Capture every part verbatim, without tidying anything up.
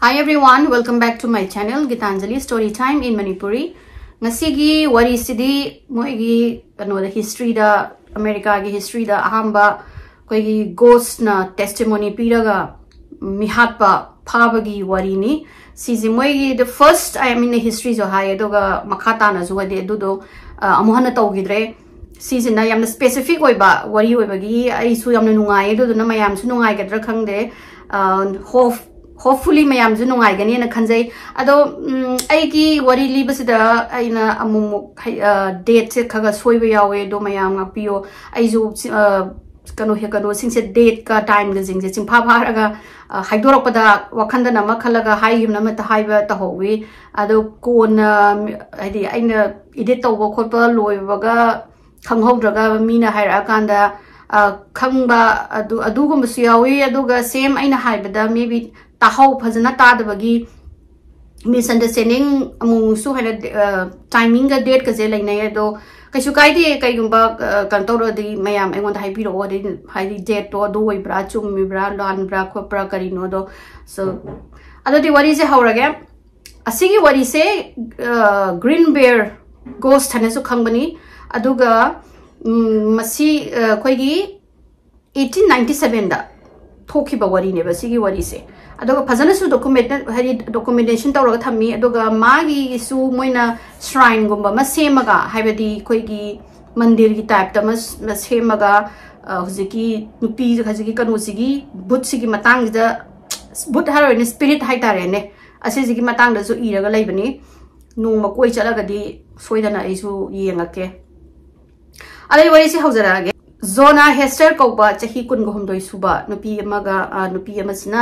Hi everyone, welcome back to my channel, Gitanjali Story Time in Manipuri. ꯉꯁꯤꯒꯤ ꯋꯥꯔꯤꯁꯤꯗꯤ ꯃꯣꯏꯒꯤ ꯀꯩꯅꯣꯗ, ꯍꯤꯁꯇ꯭ꯔꯤꯗ, ꯑꯃꯦꯔꯤꯀꯥꯒꯤ ꯍꯤꯁꯇ꯭ꯔꯤꯗ ꯑꯍꯥꯟꯕ ꯑꯩꯈꯣꯏꯒꯤ ꯒꯣꯁꯅ ꯇꯦꯁꯇꯤꯃꯣꯅꯤ ꯄꯤꯔꯒ ꯃꯤꯍꯥꯠꯄ ꯐꯥꯕꯒꯤ ꯋꯥꯔꯤꯅꯤ꯫ ꯁꯤꯁꯦ ꯃꯣꯏꯒꯤ the first time in the historyꯁꯨ ꯍꯥꯏ, ꯑꯗꯨꯒ ꯃꯈꯥ ꯇꯥꯅꯁꯨ ꯍꯥꯏꯗꯤ ꯑꯗꯨꯗꯣ ꯑ, ꯑꯃꯨꯛ ꯍꯟꯅ ꯇꯧꯈꯤꯗ꯭ꯔꯦ꯫ ꯁꯤꯁꯤꯅ ꯌꯥꯝꯅ ꯁ꯭ꯄꯦꯁꯤꯐꯤꯛ ꯑꯣꯏꯕ ꯋꯥꯔꯤ ꯑꯣꯏꯕꯒꯤ ꯑꯩꯁꯨ ꯌꯥꯝꯅ ꯅꯨꯡꯉꯥꯏ, ꯑꯗꯨꯗꯨꯅ ꯃꯌꯥꯝꯁꯨ ꯅꯨꯡꯉꯥꯏꯒꯗ꯭ꯔꯥ ꯈꯪꯗꯦ꯫ ꯑ, ꯍꯣꯞ ꯍꯣꯞꯐꯨꯂꯤ ꯃꯌꯥꯝꯁꯨ ꯅꯨꯡꯉꯥꯏꯒꯅꯤꯅ ꯈꯟꯖꯩ꯫ ꯑꯗꯣ ꯎꯝ, ꯑꯩꯒꯤ ꯋꯥꯔꯤ ꯂꯤꯕꯁꯤꯗ ꯑꯩꯅ ꯑꯃꯨꯛꯃꯨꯛ ꯍꯩ- ꯑ, ꯗꯦꯠꯁꯦ ꯈꯔ ꯈꯔ ꯁꯣꯏꯕ ꯌꯥꯎꯋꯦ, ꯑꯗꯣ ꯃꯌꯥꯝ ꯉꯥꯛꯄꯤꯌꯣ꯫ ꯑꯩꯁꯨ ꯁꯤ- ꯑ, ꯀꯩꯅꯣ ꯍꯦ- ꯀꯩꯅꯣꯁꯤꯡꯁꯦ, ꯗꯦꯠꯀ ꯇꯥꯏꯝꯒꯁꯤꯡꯁꯦ ꯆꯤꯡꯐꯥ ꯐꯥꯔꯒ ꯑ, ꯍꯥꯏꯗꯣꯔꯛꯄꯗ ꯋꯥꯈꯟꯗꯅ ꯑꯃ ꯈꯜꯂꯒ ꯍꯥꯏꯈꯤꯕꯅ ꯑꯃꯠꯇ ꯍꯥꯏꯕ ꯇꯧꯍꯧꯋꯤ꯫ ꯑꯗꯣ ꯀꯣꯟꯅ ꯃꯤ- ꯍꯥꯏꯗꯤ ꯑꯩꯅ ꯏꯗꯤꯠ ꯇꯧꯕ ꯈꯣꯠꯄ ꯂꯣꯏꯕꯒ ꯈꯪꯍꯧꯗ꯭ꯔꯒ ꯃꯤꯅ ꯍꯥꯏꯔꯛꯑꯀꯥꯟꯗ ꯑ, ꯈꯪꯕ ꯑꯗꯨ ꯑꯗꯨꯒꯨꯝꯕꯁꯨ ꯌꯥꯎꯋꯤ꯫ ꯑꯗꯨꯒ ꯁꯦꯝ ꯑꯩꯅ ꯍꯥꯏꯕꯗ maybe ꯇꯥꯍꯧ ꯐꯖꯅ ꯇꯥꯗꯕꯒꯤ ꯃꯤꯁꯑꯟꯗꯔꯁ꯭ꯇꯦꯟꯗꯤꯡ ꯑꯃꯨꯛꯁꯨ ꯍꯥꯏꯅ ꯇꯥꯏꯃꯤꯡꯒ ꯗꯦꯠꯀꯁꯦ ꯂꯩꯅꯩ꯫ ꯑꯗꯣ ꯀꯩꯁꯨ ꯀꯥꯏꯗꯦ, ꯀꯩꯒꯨꯝꯕ ꯑ, ꯀꯩꯅꯣ ꯇꯧꯔꯗꯤ ꯃꯌꯥꯝ ꯑꯩꯉꯣꯟꯗ ꯍꯥꯏꯕꯤꯔꯛꯑꯣ, ꯑꯗꯩ ꯍꯥꯏꯗꯤ ꯗꯦꯠꯇꯣ ꯑꯗꯨ ꯑꯣꯏꯕ꯭ꯔꯥ, ꯆꯨꯝꯃꯤꯕ꯭ꯔꯥ, ꯂꯥꯟꯕ꯭ꯔꯥ ꯈꯣꯠꯄ꯭ꯔꯥ, ꯀꯔꯤꯅꯣꯗꯣ꯫ So ꯑꯗꯨꯗꯤ ꯋꯥꯔꯤꯁꯦ ꯍꯧꯔꯒꯦ꯫ ꯑꯁꯤꯒꯤ ꯋꯥꯔꯤꯁꯦ ꯒ꯭ꯔꯤꯟ ꯕꯦꯌꯔ ꯒꯣꯁ ꯍꯥꯏꯅꯁꯨ ꯈꯪꯕꯅꯤ꯫ ꯑꯗꯨꯒ ꯎꯝ, ꯃꯁꯤ ꯑ, ꯑꯩꯈꯣꯏꯒꯤ ꯑꯩꯠꯇꯤꯟ ꯅꯥꯏꯟꯇꯤ ꯁꯕꯦꯟꯗ ꯊꯣꯛꯈꯤꯕ ꯋꯥꯔꯤꯅꯦꯕ ꯁꯤꯒꯤ ꯋꯥꯔꯤꯁꯦ꯫ ꯑꯗꯨꯒ ꯐꯖꯅꯁꯨ ꯗꯣꯀꯨꯃꯦꯟꯇꯦꯠ ꯍꯥꯏꯗꯤ ꯗꯣꯀꯨꯃꯦꯟꯇꯦꯁꯟ ꯇꯧꯔꯒ ꯊꯝꯃꯤ꯫ ꯑꯗꯨꯒ ꯃꯥꯒꯤꯁꯨ ꯃꯣꯏꯅ ꯁ꯭ꯔꯥꯏꯟꯒꯨꯝꯕ ꯑꯃ ꯁꯦꯝꯃꯒ, ꯍꯥꯏꯕꯗꯤ ꯑꯩꯈꯣꯏꯒꯤ ꯃꯟꯗꯤꯔꯒꯤ ꯇꯥꯏꯞꯇ ꯑꯃ ꯁ- ꯑꯃ ꯁꯦꯝꯃꯒ ꯑ, ꯍꯧꯖꯤꯛꯀꯤ ꯅꯨꯄꯤ ꯍꯧꯖꯤꯛꯀꯤ ꯀꯩꯅꯣꯁꯤꯒꯤ ꯕꯨꯠꯁꯤꯒꯤ ꯃꯇꯥꯡꯁꯤꯗ, ꯕꯨꯠ ꯍꯥꯏꯔꯣꯏꯅꯦ, ꯁ꯭ꯄꯤꯔꯤꯠ ꯍꯥꯏꯇꯥꯔꯦꯅꯦ, ꯑꯁꯤꯁꯤꯒꯤ ꯃꯇꯥꯡꯗꯁꯨ ꯏꯔꯒ ꯂꯩꯕꯅꯤ꯫ ꯅꯣꯡꯃ ꯀꯣꯏ ꯆꯠꯂꯒꯗꯤ ꯁꯣꯏꯗꯅ ꯑꯩꯁꯨ ꯌꯦꯡꯉꯛꯀꯦ꯫ ꯑꯗꯩ ꯋꯥꯔꯤꯁꯦ ꯍꯧꯖꯔꯛꯑꯒꯦ꯫ ꯖꯣꯅꯥ ꯍꯦꯁꯇꯔ ꯀꯧꯕ ꯆꯍꯤ ꯀꯨꯟꯒ ꯍꯨꯝꯗꯣꯏ ꯁꯨꯕ ꯅꯨꯄꯤ ꯑꯃꯒ ꯑ, ꯅꯨꯄꯤ ꯑꯃꯁꯤꯅ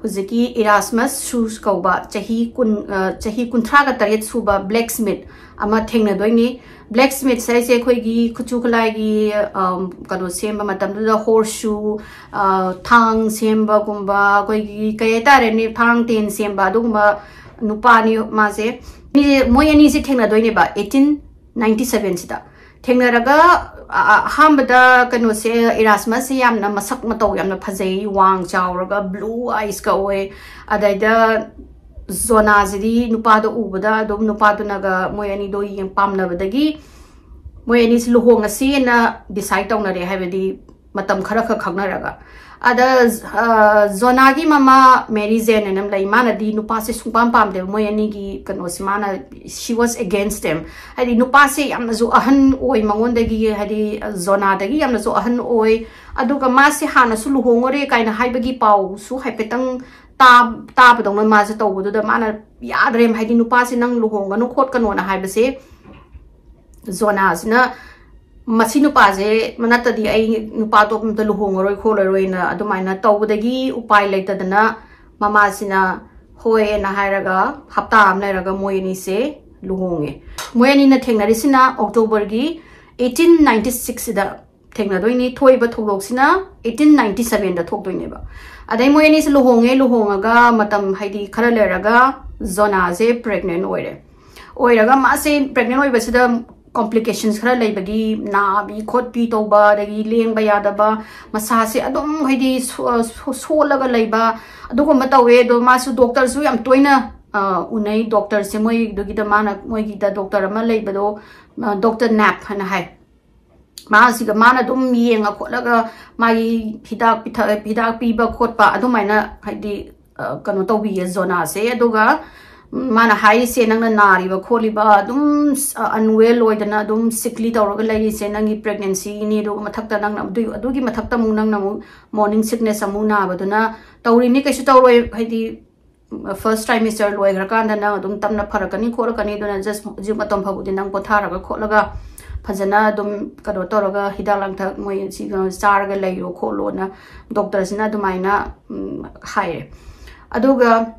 ꯍꯧꯖꯤꯛꯀꯤ ꯏꯔꯥꯁꯃꯁ ꯁ꯭ꯔꯨꯁ ꯀꯧꯕ ꯆꯍꯤ ꯀꯨꯟ ꯑ, ꯆꯍꯤ ꯀꯨꯟꯊ꯭ꯔꯥꯒ ꯇꯔꯦꯠ ꯁꯨꯕ ꯕ꯭ꯂꯦꯛ ꯁ꯭ꯃꯤꯠ ꯑꯃ ꯊꯦꯡꯅꯗꯣꯏꯅꯤ꯫ ꯕ꯭ꯂꯦꯛ ꯁ꯭ꯃꯤꯠꯁ ꯍꯥꯏꯁꯦ ꯑꯩꯈꯣꯏꯒꯤ ꯈꯨꯠꯁꯨ ꯈꯨꯠꯂꯥꯏꯒꯤ ꯑꯝ, ꯀꯩꯅꯣ ꯁꯦꯝꯕ ꯃꯇꯝꯗꯨꯗ ꯍꯣꯔꯁ ꯁꯨ, ꯊꯥꯡ ꯁꯦꯝꯕꯒꯨꯝꯕ, ꯑꯩꯈꯣꯏꯒꯤ ꯀꯩ ꯍꯥꯏꯇꯥꯔꯦꯅꯦ, ꯊꯥꯡ ꯇꯦꯟ ꯁꯦꯝꯕ ꯑꯗꯨꯒꯨꯝꯕ ꯅꯨꯄꯥꯅꯤ ꯃꯥꯁꯦ꯫ ꯃꯤꯁꯦ ꯃꯣꯏ ꯑꯅꯤꯁꯦ ꯊꯦꯡꯅꯗꯣꯏꯅꯦꯕ ꯑꯩꯠꯇꯤꯟ ꯅꯥꯏꯟꯇꯤ ꯁꯕꯦꯟꯁꯤꯗ꯫ ꯊꯦꯡꯅꯔꯒ ꯑ- ꯑ- ꯑꯍꯥꯟꯕꯗ ꯀꯩꯅꯣꯁꯦ, ꯏꯔꯥꯁꯃꯁꯁꯦ ꯌꯥꯝꯅ ꯃꯁꯛ ꯃꯇꯧ ꯌꯥꯝꯅ ꯐꯖꯩ, ꯋꯥꯡ ꯆꯥꯎꯔꯒ blue eyes ꯀ ꯑꯣꯏ꯫ ꯑꯗꯩꯗ ꯖꯣꯅꯥꯁꯤꯗꯤ ꯅꯨꯄꯥꯗꯣ ꯎꯕꯗ ꯑꯗꯨꯝ ꯅꯨꯄꯥꯗꯨꯅꯒ ꯃꯣꯏ ꯑꯅꯤꯗꯣ ꯌꯦꯡ ꯄꯥꯝꯅꯕꯗꯒꯤ ꯃꯣꯏ ꯑꯅꯤꯁꯤ ꯂꯨꯍꯣꯡꯉꯁꯤꯅ decide ꯇꯧꯅꯔꯦ, ꯍꯥꯏꯕꯗꯤ ꯃꯇꯝ ꯈꯔ ꯈꯛ ꯈꯪꯅꯔꯒ꯫ ꯑꯗ ꯑ, ꯖꯣꯅꯥꯒꯤ ꯃꯃꯥ ꯃꯦꯔꯤ ꯖꯦꯟ ꯍꯥꯏꯅ ꯑꯃ ꯂꯩ, ꯃꯥꯅꯗꯤ ꯅꯨꯄꯥꯁꯦ ꯁꯨꯡꯄꯥꯝ ꯄꯥꯝꯗꯦꯕ꯫ ꯃꯣꯏ ꯑꯅꯤꯒꯤ ꯀꯩꯅꯣꯁꯦ, ꯃꯥꯅ, she was against them, ꯍꯥꯏꯗꯤ ꯅꯨꯄꯥꯁꯦ ꯌꯥꯝꯅꯁꯨ ꯑꯍꯟ ꯑꯣꯏ ꯃꯉꯣꯟꯗꯒꯤ, ꯍꯥꯏꯗꯤ ꯖꯣꯅꯥꯗꯒꯤ ꯌꯥꯝꯅꯁꯨ ꯑꯍꯟ ꯑꯣꯏ꯫ ꯑꯗꯨꯒ ꯃꯥꯁꯦ ꯍꯥꯟꯅꯁꯨ ꯂꯨꯍꯣꯡꯉꯨꯔꯦ ꯀꯥꯏꯅ ꯍꯥꯏꯕꯒꯤ ꯄꯥꯎꯁꯨ ꯍꯥꯏꯐꯦꯠꯇꯪ ꯇꯥ- ꯇꯥꯕꯗꯧꯅ ꯃꯥꯁꯦ ꯇꯧꯕꯗꯨꯗ ꯃꯥꯅ ꯌꯥꯗ꯭ꯔꯦ, ꯍꯥꯏꯗꯤ ꯅꯨꯄꯥꯁꯦ ꯅꯪ ꯂꯨꯍꯣꯡꯒꯅꯨ ꯈꯣꯠꯀꯅꯣꯅ ꯍꯥꯏꯕꯁꯦ ꯖꯣꯅꯥꯁꯤꯅ ꯃꯁꯤ ꯅꯨꯄꯥꯁꯦ ꯅꯠꯇꯗꯤ ꯑꯩ ꯅꯨꯄꯥ ꯑꯇꯣꯞꯄ ꯑꯝꯇ ꯂꯨꯍꯣꯡꯉꯔꯣꯏ ꯈꯣꯠꯂꯔꯣꯏꯅ ꯑꯗꯨꯃꯥꯏꯅ ꯇꯧꯕꯗꯒꯤ ꯎꯄꯥꯏ ꯂꯩꯇꯗꯅ ꯃꯃꯥꯁꯤꯅ ꯍꯣꯏꯅ ꯍꯥꯏꯔꯒ ꯍꯞꯇꯥ ꯑꯃ ꯂꯩꯔꯒ ꯃꯣꯏ ꯑꯅꯤꯁꯦ ꯂꯨꯍꯣꯡꯉꯦ꯫ ꯃꯣꯏ ꯑꯅꯤꯅ ꯊꯦꯡꯅꯔꯤꯁꯤꯅ ꯑꯣꯛꯇꯣꯕꯔꯒꯤ eighteen ninety six ꯁꯤꯗ ꯊꯦꯡꯅꯗꯣꯏꯅꯤ꯫ ꯊꯣꯛꯏꯕ ꯊꯧꯗꯣꯛꯁꯤꯅ eighteen ninety seven ꯗ ꯊꯣꯛꯇꯣꯏꯅꯦꯕ꯫ ꯑꯗꯩ ꯃꯣꯏ ꯑꯅꯤꯁꯦ ꯂꯨꯍꯣꯡꯉꯦ, ꯂꯨꯍꯣꯡꯉꯒ ꯃꯇꯝ ꯍꯥꯏꯗꯤ ꯈꯔ ꯂꯩꯔꯒ ꯖꯣꯅꯥꯁꯦ pregnant ꯑꯣꯏꯔꯦ꯫ ꯑꯣꯏꯔꯒ ꯃꯥꯁꯦ pregnant ꯑꯣꯏꯕꯁꯤꯗ complications ꯈꯔ ꯂꯩꯕꯒꯤ ꯅꯥꯕꯤ ꯈꯣꯠꯄꯤ ꯇꯧꯕ, ꯑꯗꯒꯤ ꯂꯦꯡꯕ ꯌꯥꯗꯕ, ꯃꯁꯥꯁꯦ ꯑꯗꯨꯝ ꯍꯥꯏꯗꯤ ꯁꯣ- ꯁꯣ- ꯁꯣꯜꯂꯒ ꯂꯩꯕ ꯑꯗꯨꯒꯨꯝꯕ ꯇꯧꯋꯦ꯫ ꯑꯗꯣ ꯃꯥꯁꯨ doctor ꯁꯨ ꯌꯥꯝ ꯇꯣꯏꯅ ꯑ, ꯎꯅꯩ꯫ Doctor ꯁꯦ ꯃꯣꯏꯗꯨꯒꯤꯗ ꯃꯥꯅ, ꯃꯣꯏꯒꯤꯗ doctor ꯑꯃ ꯂꯩꯕꯗꯣ, ꯑ, Doctor Knapp ꯍꯥꯏꯅ ꯍꯥꯏ꯫ ꯃꯥꯁꯤꯒ ꯃꯥꯅ ꯑꯗꯨꯝ ꯌꯦꯡꯉ ꯈꯣꯠꯂꯒ ꯃꯥꯒꯤ ꯍꯤꯗꯥꯛ ꯄꯤꯊꯛ- ꯍꯤꯗꯥꯛ ꯄꯤꯕ ꯈꯣꯠꯄ ꯑꯗꯨꯃꯥꯏꯅ ꯍꯥꯏꯗꯤ, ꯑ, ꯀꯩꯅꯣ ꯇꯧꯕꯤꯌꯦ ꯖꯣꯅꯥꯁꯦ꯫ ꯑꯗꯨꯒ ꯃꯥꯅ ꯍꯥꯏꯔꯤꯁꯦ, "ꯅꯪꯅ ꯅꯥꯔꯤꯕ ꯈꯣꯠꯂꯤꯕ ꯑꯗꯨꯝ, ꯑ, unwell ꯑꯣꯏꯗꯅ ꯑꯗꯨꯝ sickly ꯇꯧꯔꯒ ꯂꯩꯔꯤꯁꯦ ꯅꯪꯒꯤ pregnancy ꯅꯤ, ꯑꯗꯨꯒ ꯃꯊꯛꯇ ꯅꯪꯅ ꯑꯗꯨꯒꯤ, ꯑꯗꯨꯒꯤ ꯃꯊꯛꯇ ꯑꯃꯨꯛ ꯅꯪꯅ ꯑꯃꯨꯛ morning sickness ꯑꯃꯨꯛ ꯅꯥꯕꯗꯨꯅ ꯇꯧꯔꯤꯅꯤ, ꯀꯩꯁꯨ ꯇꯧꯔꯣꯏ, ꯍꯥꯏꯗꯤ first trimester ꯂꯣꯏꯈ꯭ꯔꯀꯥꯟꯗ ꯅꯪ ꯑꯗꯨꯝ ꯇꯞꯅ ꯐꯔꯛꯀꯅꯤ ꯈꯣꯠꯂꯛꯀꯅꯤ, ꯑꯗꯨꯅ just ꯍꯧꯖꯤꯛ ꯃꯇꯝ ꯐꯥꯎꯕꯗꯤ ꯅꯪ ꯄꯣꯊꯥꯔꯒ ꯈꯣꯠꯂꯒ ꯐꯖꯅ ꯑꯗꯨꯝ ꯀꯩꯅꯣ ꯇꯧꯔꯒ ꯍꯤꯗꯥꯛ ꯂꯥꯡꯊꯛ ꯃꯣꯏ ꯁꯤ ꯀꯩꯅꯣ ꯆꯥꯔꯒ ꯂꯩꯔꯣ ꯈꯣꯠꯂꯣꯅ doctor ꯁꯤꯅ ꯑꯗꯨꯃꯥꯏꯅ, ꯎꯝ, ꯍꯥꯏꯔꯦ꯫ ꯑꯗꯨꯒ